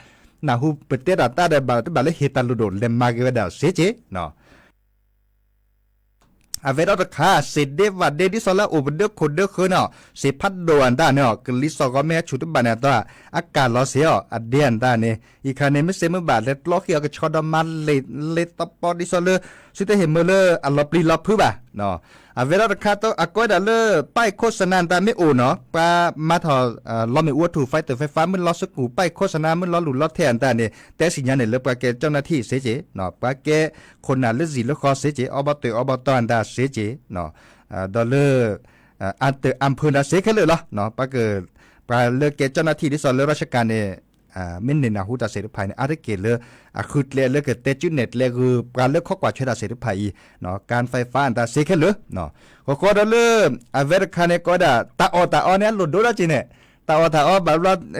နၢ်ဟူပတဲတၢ်တၢ်ဒီးဘၣ် တဘၣ်လၢဟ့ၣ်တၢ်လိၣ်ဒိၣ်လဲၤမၤဂ့ၤဝဲဒၣ်စ့က့ၤ အဝဲဒၣ်တခါ စ့ဒ့ဝၣ်ဒ့ ဒ်သိးလၢအိၣ်ပဒၢခိၣ်ဒၢဃၢၤန့ၣ် စ့ဖးဒိၣ်အတၢ်န့ၣ် ကလံၤစိးဂီၤမ့ၢ်ဟဲဆူၣ်တဘၣ်န့ၣ်အတၢ် အကၢ်လီၤစ့အီၤ အဒ့အတၢ်န့ၣ် အံၤခါန့ၣ် မ့ၢ်စ့မ့ၢ်ဘၣ်လဲၤကျီဃ့ၢ်အီၤကဆီဒီးမၤလ့ၤလ့ၤတပီ ဒ်သိးလၢ သုတဟ့ၣ်မၢလၢအလီၤပျံၤလီၤဖုးဘၣ် အဝဲဒၣ်တခါ အကဲဝဲဒၣ်လၢ ป้ายโฆษณา အတၢ်မ့ၢ်အိၣ်နီၤ ပှၤမၤထီၣ် လီမ့ၣ်အူအထူၣ် ไฟ တၢ် ไฟฟ้า မ့ၢ်လီၤစကူၣ် ป้ายโฆษณา မ့ၢ်လီၤလူၢ်လီၤထဲအတၢ်န့ၣ် တဲစံၣ်ညါန့ၣ်လၢပှၤကဲ เจ้าหน้าที่ စ့က့ၤ ပှၤကဲခိၣ်နၢ်လၢဇံၣ်လၢဃီစ့က့ၤ အီဘီတီၢ်အီဘီတီၢ်အတၢ်စ့က့ၤ ဒီးလၢ အတၢ် อำเภอ တၢ်စ့ခဲလၢာ်လီၤ ပှၤက ပှၤလၢကဲ เจ้าหน้าที่ ဒ်သိးလၢ ราชการ န့ၣ် မ့ၢ်န့ၢ်နၢ်ဟူတၢ်သ့ၣ်တဖၣ်န့ၣ် အါတက့ၢ်လၢ အဃုကျဲလၢကတဲကုနဲၣ်ကျဲဂုာ် ပှၤလၢခီကွၢ်ထွဲတၢ်သ့ၣ်တဖၣ်အံၤ การไฟฟ้า အတၢ်စ့ခဲလၢာ် ဃီဃီဒီးလၢ အဝဲတခါန့ၣ် ကီးဝဲဒၣ် တၢ်အီၣ်တၢ်အီန့ၣ် အလိၣ်ဒိၣ်ဒၣ်က့ၤန့ၣ် တၢ်အီၣ်တၢ်အီဘၣ်ဘျီ တၢ်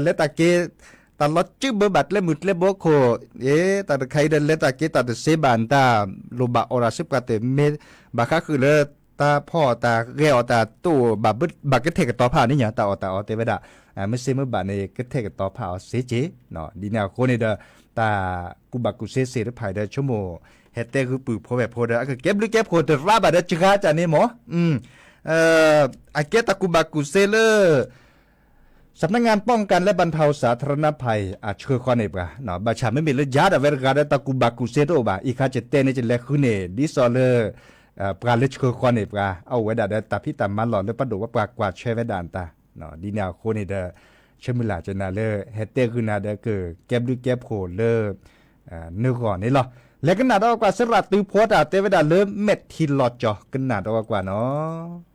လဲၤတၢ်က့ၤ တၢ်လီၤစုဘၢဘၣ်ကျဲမုၢ်ကျဲဘိခိၣ် အ့ တၢ်တခါအံၤဒီးလဲၤတၢ်က့ၤတၢ်တသ့ဘၣ် တၢ်လိၣ်ဘၣ်အီၣ်တၢ်စ့ပှၤတမ့ၢ်ဘၣ်ဃးဃုာ်လၢ တၢ်ဖီၣ်တၢ်ဂဲၤအီၣ်တၢ်တိၢ်ဘၣ် ဘၣ်ကထဲၣ်ကတီၤဖးန့ၣ်ညါ တၢ်အီၣ်တၢ်အီတဲဝဲဒၣ် မ့ၢ်စ့မ့ၢ်ဘၣ်န့ၣ် ကထဲၣ်ကတီၤဖးအီၤစ့က့ၤ ဒ်န့ၣ်အဃိန့ၣ်ဒီး တၢ်ကူၣ်ဘၣ်ကူၣ်သ့သ့ၣ်တဖၣ်ဒီး ဆိကမိၣ် ဟဲတဲဂုာ်ပုၢ်ဖိဝဲၢ်ဖိဒီး အကကဲဘျုးကဲဖှိၣ်တရါဘၣ်ဒီးစှၤကန့ၣ်မ့ၢ် အကဲတၢ်ကူၣ်ဘၣ်ကူၣ်သ့လၢ สำนักงานป้องกันและบรรเทาสาธารณภัย အဆှၢဃီန့ၢ်ပှၤ ဘၣ်ဆၣ်မ့မ့ၢ်လၢယၤဒီးဝဲတဂၤဒီးတၢ်ကူၣ်ဘၣ်ကူၣ်သ့တအိၣ်ဘၣ် အံၤခါကတဲန့ၣ်ကလဲၤဃုန့ၣ် ဒ်သိးလၢ ပှၤလၢဆှၢဃီန့ၢ်ပှၤ အအိၣ်ဝဲဒၣ်ဒီးတၢ်ဖံးတၢ်မၤလီၢ်လၢပဒိၣ်ဝဲပှၤကွၢ်ထွဲဝဲဒၣ်အတၢ် ဒ်န့ၣ်အဃိန့ၣ်ဒီး ဆၢမုၢ်လၢ်ကနၤလၢ ဟဲတဲဂုာ်နၤဒီး ကကဲဘျုးကဲဖှိၣ်လၢ နဂီၢ်န့ၣ်လီၤ. လဲၤကနၣ်ဒီးကွၢ်စရၣ်သုးဖိတၢ်တဲဝဲဒၣ်လၢမဲာ်ထံလီၤကၠီၤ ကနၣ်ဒီးကွၢ်နီၤ.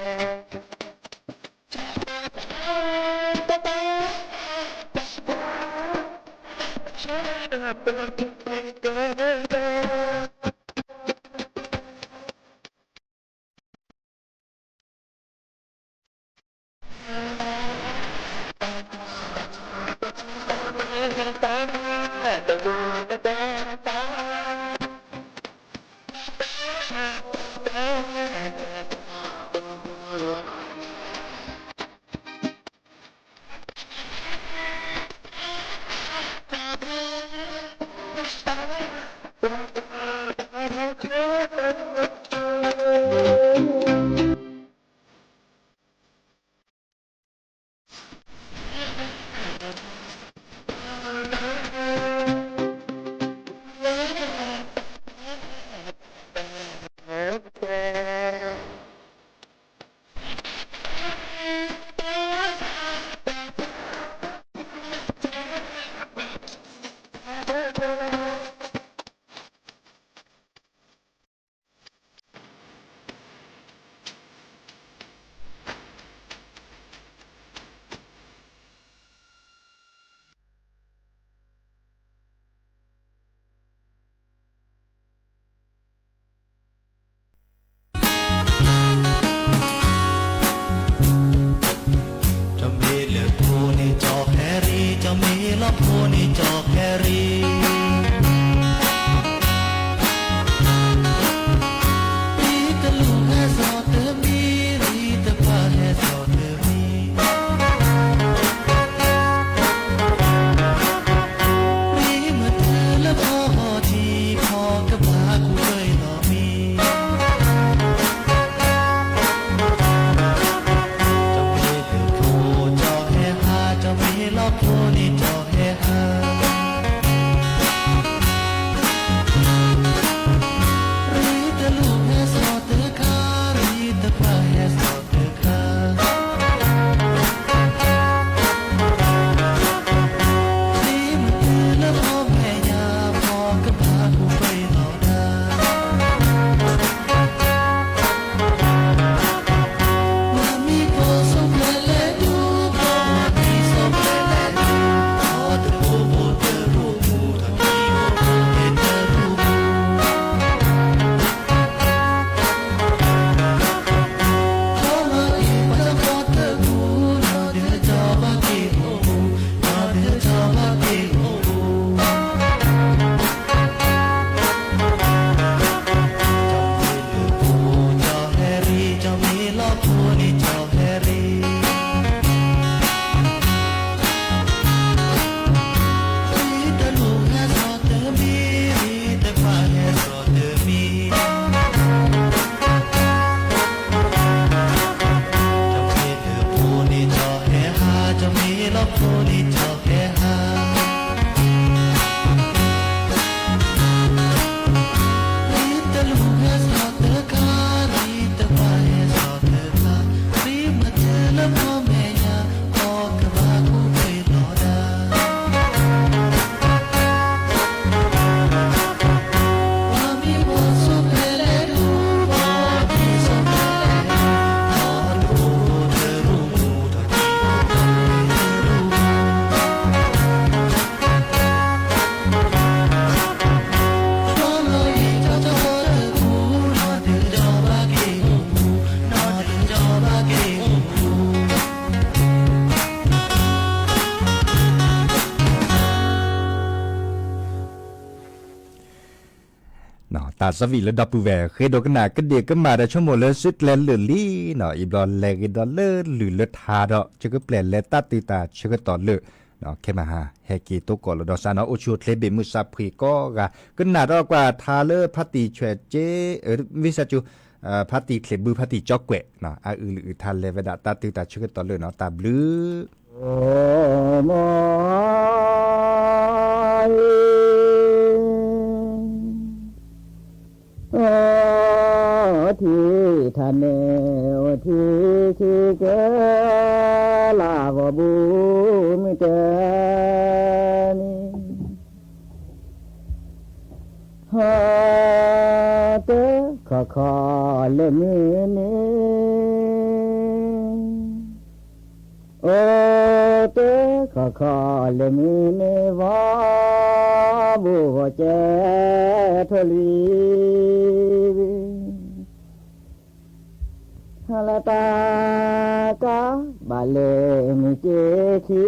ကၠီမ့ၢ်လၢဖိန့ၣ်ကၠီဟဲရံ, ကၠီမ့ၢ်လီၤဖိန့ၣ်ကၠီဟဲရံ. ရံတလူၢ်ဟဲစိာ်တမံၤ, ရံတပှၢ်ဟဲစိာ်တမံၤ. ရံမ့ၢ်တုၤလၢဖီအီၤထံ, ဖီကဘၣ်ကူၣ်ပှဲၤလီၤမံ. ကၠီမ့ၢ်လၢဖိကၠီဟဲဟး, ကၠီမ့ၢ်လီၤဖိန့ၣ်ကၠီဟဲဟး. ရံတလူၢ်ဟဲစိာ်တခါ, ရံတပှၢ်ဟဲစိာ်တခါ. ရံမ့ၢ်တုၤလၢဖီမဲာ်ညါ, ဖီကဘၣ်ကူၣ်ပှဲၤလီၤဒၣ်. မ့ၢ်ဖိစိၤဖျဲးလဲၤဒူ, မ့ၢ်ဖိစိၤဖျဲးလဲၤဒူ, ဖီတဘိဘိတရူးမူတကံၢ်အိၣ်မူဟဲတရူးမူ. တမ့ၢ်လၢဖိန့ၣ်ကၠီဟဲဟး, တမ့ၢ်လၢဖိန့ၣ်ကၠီဟဲဟး. ရံတလူၢ်ဟဲစိာ်တခါ, ရံတပှၢ်ဟဲစိာ်တခါ, ရံမ့ၢ်တုၤလၢဖီမဲာ်ညါ, ဖီကဘၣ်ကူၣ်ပှဲၤလီၤဒၣ်. တၢ်သးဝံၣ်လၢဒီပုၢ်ဝဲၢ် ဃ့ဒိးကနၣ်ကဒ့ၣ်ကမၣ်ဒီး ဆိကမိၣ်လၢစုကျဲလၢာ်လံနီၤ, အံၤဘျီလဲၤဂ့ၤဒီးလၢလုၢ်လၢထါဒီး ကကပျဲၢ်လဲၤသးတုၤတၢ်ဆၢကတီၢ်လၢာ်, ခဲမဟါ ဟဲက့ၤသကိးလီၤဒီးစးနီၤ, အိၣ်ဆူၣ်အိၣ်ချ့ဘ့ၣ်မုၢ်စးဖှံကိးဂၤ, ကနၣ်ဒီးကွၢ်ထါလၢဖါတံၢ်ဆွဲၣ်က့, ဝံသးစူၤ, ဖါတံၢ်ချံးဘု ဖါတံၢ်ကၠီကွဲး, အအုၣ်လုၢ်အုၣ်ထါလဲၤဝဲဒၣ်သးတုၤတၢ်ဆၢကတီၢ်လၢာ်နီၤ, တၢ်ဘျုး အိၣ်ထံထါန့ၣ် အိၣ်ထံခံကဲ လၢအဂီၢ်ဘူးမုၢ်တနံၤ, ဟီတခီခီလၢမုၢ်နံၤ အိၣ်တခီခီလၢမုၢ်နံၤဝီ, ဘူးဂီၤကဲထိၣ်လွံၢ်, ဟါလၢတၢ်ကးဘၣ်လၢမုၢ်ကၠ့ခံ,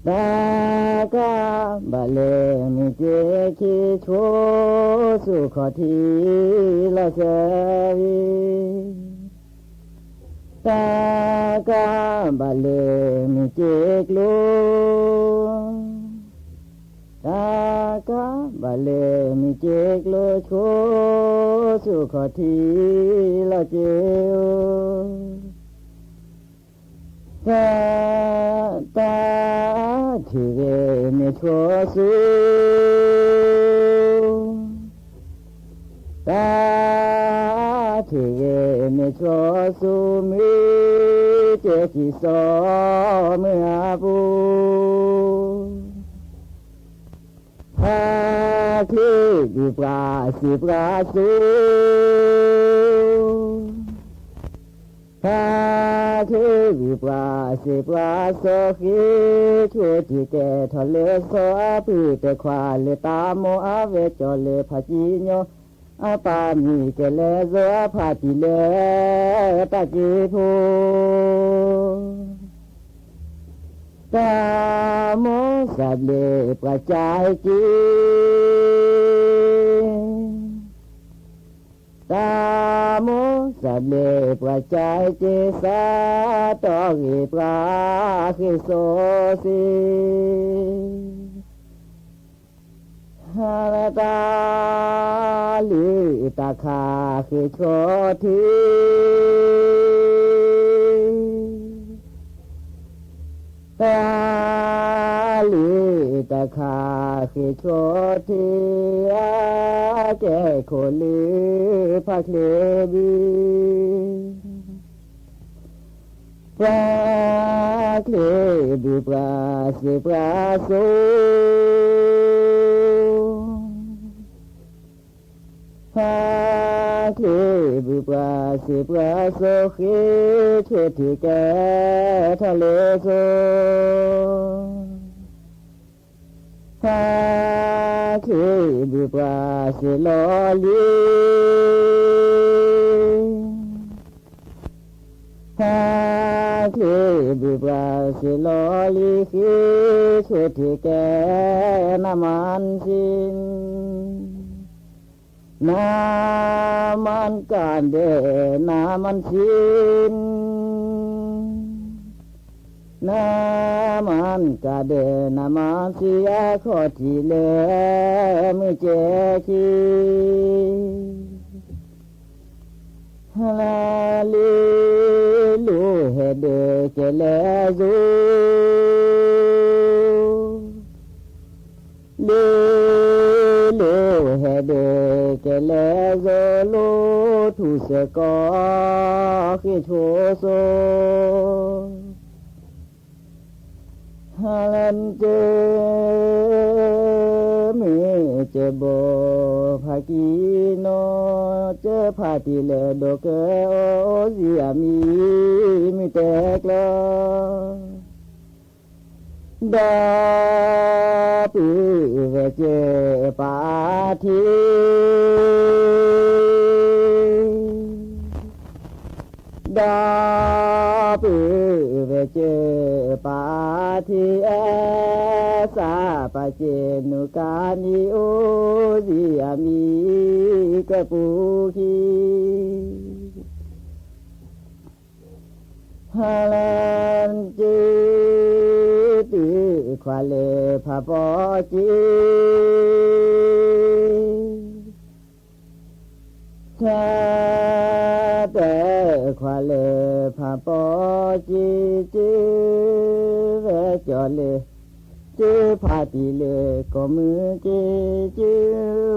တၢ်ကးဘၣ်လၢမုၢ်ကၠ့ခံ, ဆိစိၣ်ခီၣ်ထံးလီၤစၢၤဝံၤ, တၢ်ကးဘၣ်လၢမုၢ်ကၠ့ကျိၤ, တၢ်ကးဘၣ်လၢမုၢ်ကၠ့ကျိၤ, ဆိစိၣ်ခီၣ်ထံးလီၤစၢၤဧၢ, တၢ်, တၢ်ထံၣ်ဂ့ၤမ့ၢ်ဆိစိၤ, တၢ်ထံၣ်ဂ့ၤမ့ၢ်ဆိစိၤ, မုၢ်ကၠ့ခံစီၤမုၢ်အပူၤ, ဖါချ့ဘုပှၤစံးပှၤစိၤ, ဖါချ့ဘုပှၤစံးပှၤစိၤ, ဃ့ဆိၣ်ထံကဲထီၣ်လၢစီၤ, အပုၢ်တခွါလၢတၢ်မိၣ်, အဝဲကၠီလၢဖါကံညီ, အပၢ်မံၤကဲလဲၣ်စီၤ, အဖါတံၢ်လၢတၢ်က့ၤဖိ, တၢ်မိၣ်စၢ်ဘျဲးပှၤကၠဲက့ၤ, တၢ်မိၣ်စၢ်ဘျဲးပှၤကၠဲက့ၤ, စးထီၣ်ဂ့ၤပှၤဃ့ၢ်စီၤစ့, ဟါလၢတၢ်လံၤတၢ်ခါဃ့ၢ်ဆိၣ်ထံး, တၢ်လံၤတၢ်ခါဃ့ၢ်ဆိၣ်ထံး, အကဲခိၣ်လၢဖါချ့ဘု, ဖါချ့ဘုပှၤစံးပှၤစိၤ, ဖါချ့ဘုပှၤစံးပှၤစိၤ, ဃ့ဆိၣ်ထံကဲထီၣ်လၢစီၤ, ဖါချ့ဘုပှၤစံးလီၤလံ, ဖါချ့ဘုပှၤစံးလီၤလံ, ဃ့ဆိၣ်ထံကဲနမၣ်စံ, နမၣ်ကဒဲး နမၣ်စံ, နမၣ်ကဒဲး နမၣ်စံ, အခီၣ်ထံးလၢမုၢ်ကၠ့ခံ လၢလ့လိၤဟဲဒၢးကဲလဲၣ်စိၤ, လ့လိၤဟဲဒၢးကဲလဲၣ်စိၤ, လိၤထူၣ်စၢၤကီၢ်ဃ့ၢ်ဆိၣ်စိၤ ဟါလၢကၠ့ မုၢ်ကၠ့ဘိ ဖါကံနီၤ ကၠ့ဖါတံၢ်လၢဒိၣ်ကဲအိၣ် အိၣ်စံးအမံၤ မုၢ်တဲကျၢၤ ဒီပုၢ်ဝဲၢ်ကၠ့ပာ်ထံ ဒီပုၢ်ဝဲၢ်ကၠ့ပာ်ထံ အဲၣ်စးပာ်ကၠ့နုာ်ကါနံၤ အိၣ်စံးအမံၤကပူၤခံ ဟါလၢကၠ့ တုၤခွါလၢဖးပီကၠ့ တၢ်တဲခွါလၢဖးပီကၠ့ ကၠ့ဝဲကၠီလၢ ကၠ့ဖါတံၢ်လၢကီၢ်မုၢ်ကၠ့ ကၠ့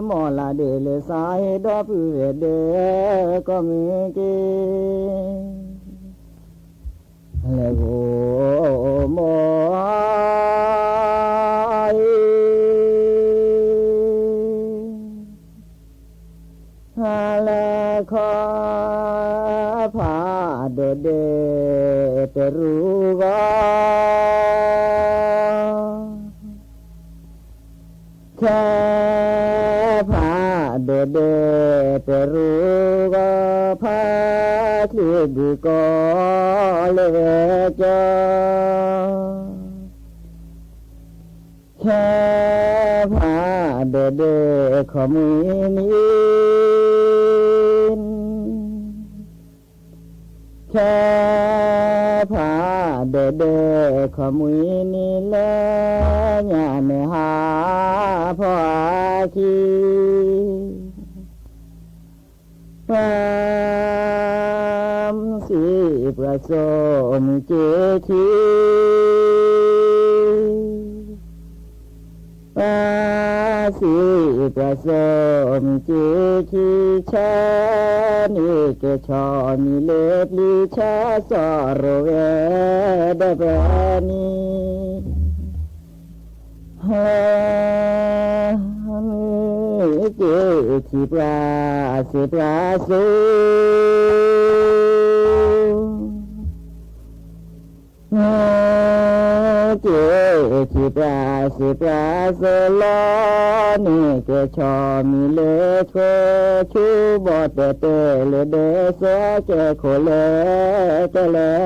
မီၢ်လၢဒၢးလၢသးဟ့ ဒီပုၢ်ဝဲၢ်ဒၢးကီၢ်မုၢ်ကၠ့ လဲၤဂိၢ်မီၢ် ဟါလၢခီ ဖးဒိၣ်ဒဲးတရူးဂီၢ်, ခဲဖးဒိၣ်ဒဲးတရူးဂီၢ်, ဖးချံဒုးကီလၢဝဲကၠီ ခဲဖးဒိၣ်ဒဲးခီမှံနံၤ, ခဲဖးဒိၣ်ဒဲးခီမှံနံၤ လၢညါန့ၣ်ဟးဖီၣ်အခံ ပှၤစံးပှၤစိးမုၢ်က့ခံ, ပှၤစံးပှၤစိးမုၢ်က့ခံ, ဆၢန့ၢ်ကဲၤဆီမံၤလၢပျံၤ ဆၢစီရိၤဝဲဒီးပနံၤ မုၢ်က့ခံပှၤစံးပှၤစိး, မုၢ်က့ခံပှၤစံးပှၤစိး လီန့ၢ်ကဲၤဆီမံၤလၢဆှၢ ဆူဘီၣ်တဲာ်တဲာ်လၢဒၢး ဆှၢကဲၤခိၣ်လၢကလဲၤ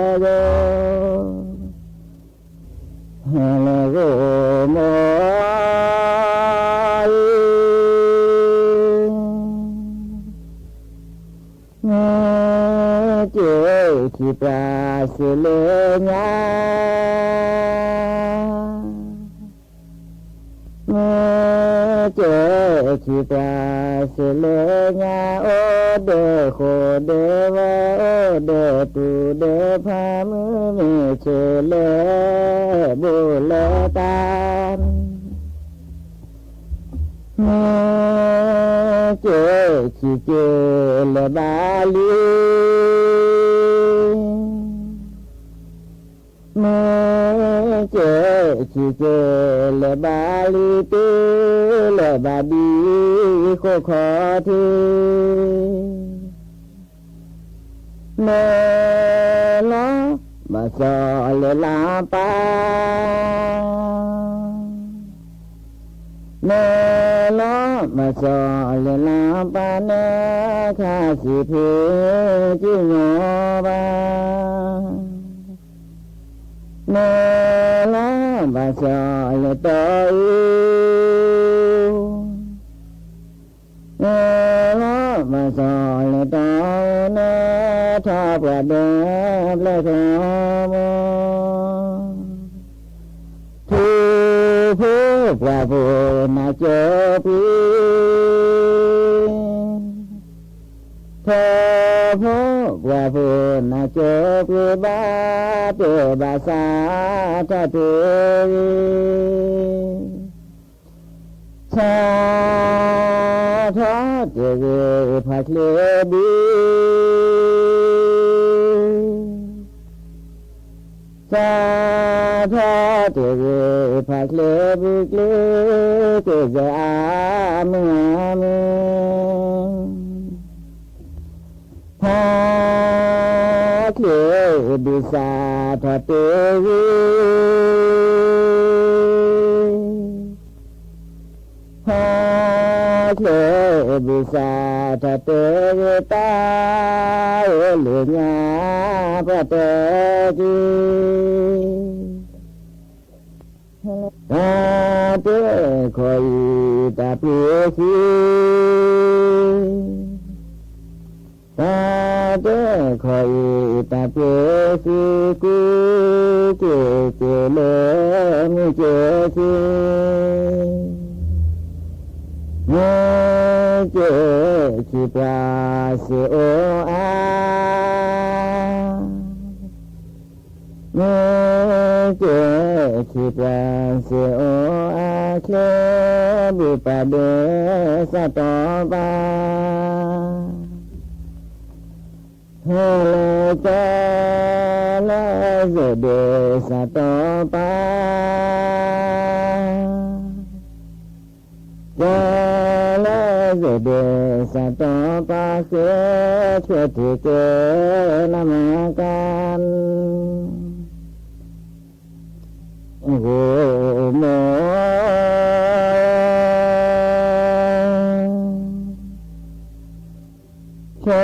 ဂိၢ် လဲၤဂိၢ်မိၢ် မုၢ်က့ခံပှၤစံးလၢညါ, မုၢ်က့ခံပှၤစံးလၢညါ, အိၣ်ဒီးဃိၣ်ဒီးဝါ အိၣ်ဒီးတူၢ်ဒီးဖါ မုၢ်မ့ၢ်ဆ့ၣ်လၢ ဘူးလၢတၢ် မုၢ်က့ခံက့လဲၤဘၣ်လံ, မုၢ်က့ခံက့လဲၤဘၣ်လံ, တုၤလဲၤဘၣ်ဒ်ဃိၣ်ခီထံ မ့ၢ်လီၤဘၣ်စီၤလၢလၢပၢ်, မ့ၢ်လီၤဘၣ်စီၤလၢလၢပၢ် နခါဆံးဖံးကံၣ်ညီဘၣ်, မ့ၢ်လီၤဘၣ်စီၤလၢတီအူ မ့ၢ်လီၤဘၣ်စီၤလၢတီအူ နထီၣ်ပှၤဒဲးဘျဲၣ်ကျီမိၢ်, ထူဖိပှၤဖိနၤကၠိပှံၤ, ထူဖိပှၤဖိနၤကၠိပှံၤ ဘၣ်တဲဘၣ်ဆါထီၣ်တ့ၢ်ဂ့ၤ ဆါထီၣ်တ့ၢ်ဂ့ၤဖးချ့ဘု, ဆါထီၣ်တ့ၢ်ဂ့ၤဖးချ့ဘု ကျ့က့ၤစဲအါမုၢ်အါမုၢ် ဖးချ့ဘု စးထီၣ်တ့ၢ်ဂ့ၤ, ဖးချ့ဘု စးထီၣ်တ့ၢ်ဂ့ၤ တၢ်အိၣ်လၢညါပှၤတဲက့ၤ တၢ်တဲခီအံၤတၢ်ပှ့ၤသံ, တၢ်တဲခီအံၤတၢ်ပှ့ၤသံ, ကူက့ၤက့ၤလၢမုၢ်က့ခံ, မုၢ်က့ခံပှၤစ့အိၣ်အါ မုၢ်က့ခံပှၤစ့အိၣ်အါ ချ့ဘုပှၤဒဲးစးတီပၢ်, ဟဲလၢကၠီလၢစိၤဒဲး စးတီပၢ် ကၠီလၢ ဒ်စးတီပာ်ဃ့ ဆိၣ်တံၢ်က့ၤ နမၤကၤ ဂိၢ်မိၢ် ဆိ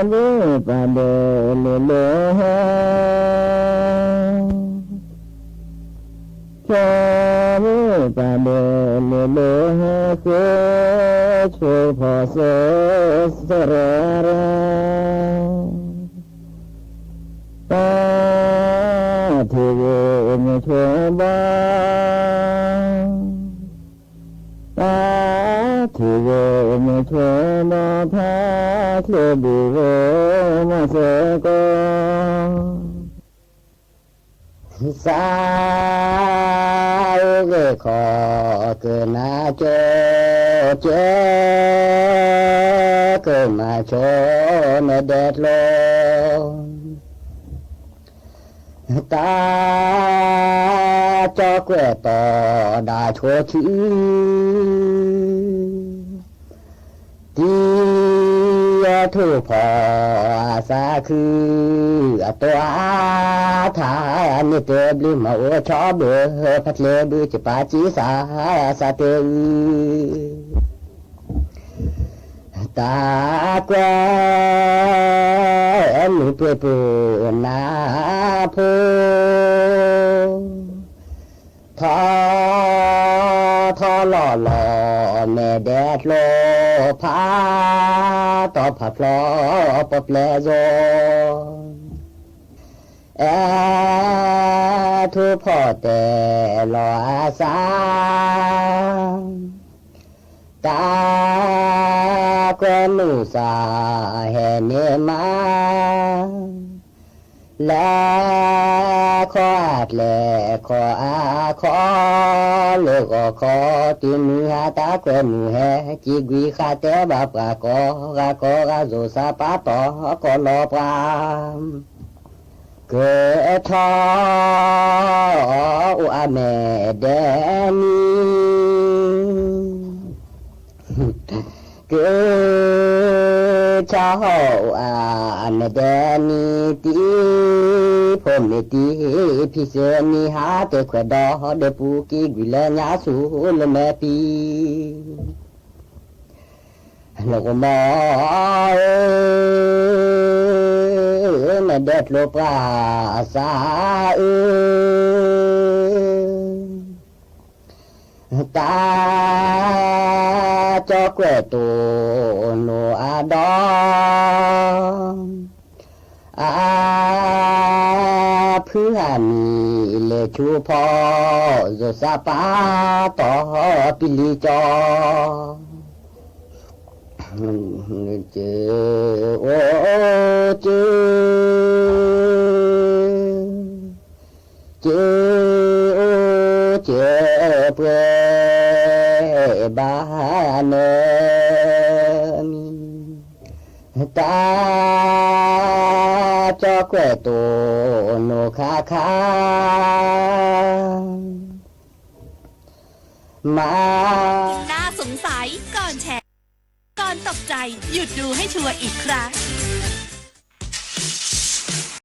မိၣ်ပာ်ဒိၣ်လ့ၤလ့ၤဟဲ ဆိမိၣ်ပာ်ဒိၣ်လ့ၤလ့ၤဟဲ ဃ့ ဆိဖီၣ်စိ စရၢရၢ တၢ်ထံၣ်ဂ့ၤမုၢ်ဆိဘီ တၢ်ထံၣ်ဂ့ၤမုၢ်ဆိဘီ ဖးချ့ဘုၣ်ဂိၢ် မီၢ်စ့ၢ်ကီး စးအိၣ်ဂ့ၤခီ ကနၢ်ကၠိကၠဲ ကမၤဆိမဲာ်ဒဲးကျိ တၢ်ကၠီကွဲးတီၤဒၣ်ဆိဆံ တံၤအထူၣ်ဖီၣ်အသးခု အတီအထါန့ၣ်တဲဘျုး မၤအိၣ်ဆီဘၢ ဖးကျဲဘုကပာ်စံးစး စးတဲအု တၢ်ကွဲးမုၢ်ပှဲၤပှဲၤနၢ်ဖိ ထီထီလီၤလီၤ မဲာ်ဒဲးကျိ ဖးတီၤဖးဖျီ ပီၣ်ပျဲၢ်စိ အဲၣ်ထူၣ်ဖီၣ်တဲလီၤအသး တၢ်ကွဲးမုၢ်စၢ်ဟဲန့ၢ်မး လၢခီၣ်အကျဲခီၣ်အါခီၣ် လၢဂီၤခီ တုၤမုၢ်ဟါ တၢ်ကွဲးမုၢ်ဟဲ ကံကွံာ်ဃာ်တဲဘၣ်ပှၤ ကီၢ်ဂၤကီၢ်ဂၤ ယိၤစၢ်ပာ်တီၤ ကီၢ်လီၤပှၤ ကဆီအိၣ်အမဲာ်ဒဲးနံၤ ကဆီအိၣ်အမဲာ်ဒဲးနံၤ တံၤဖိမ့ၢ်တံၤဖံးစ့နံၤ ဟးတဲခွဲးဒီးဒီးပူၤ ကံကွံာ်လၢညါဆူလၢမဲာ်ပံၤ နကမီၤဧၢ, မဲာ်ဒဲးကျိပှၤအသးဧၢ, တၢ်ကၠီကွဲးတိၢ်နိအဒီ အဖုဟးမံၤလဲၤဆူဖီ, ယိၤစၢ်ပာ်တီၤပံလံကၠီ, ကၠိ, ကၠိ, ကၠိပှဲၤဘၣ်နၢၤ တၢ်ကၠီကွဲးတိၢ်နိခါခါ, မၤ น่าสงสัยก่อนแชร์ ก่อนตกใจ หยุดดูให้ชัวร์อีกครั้ง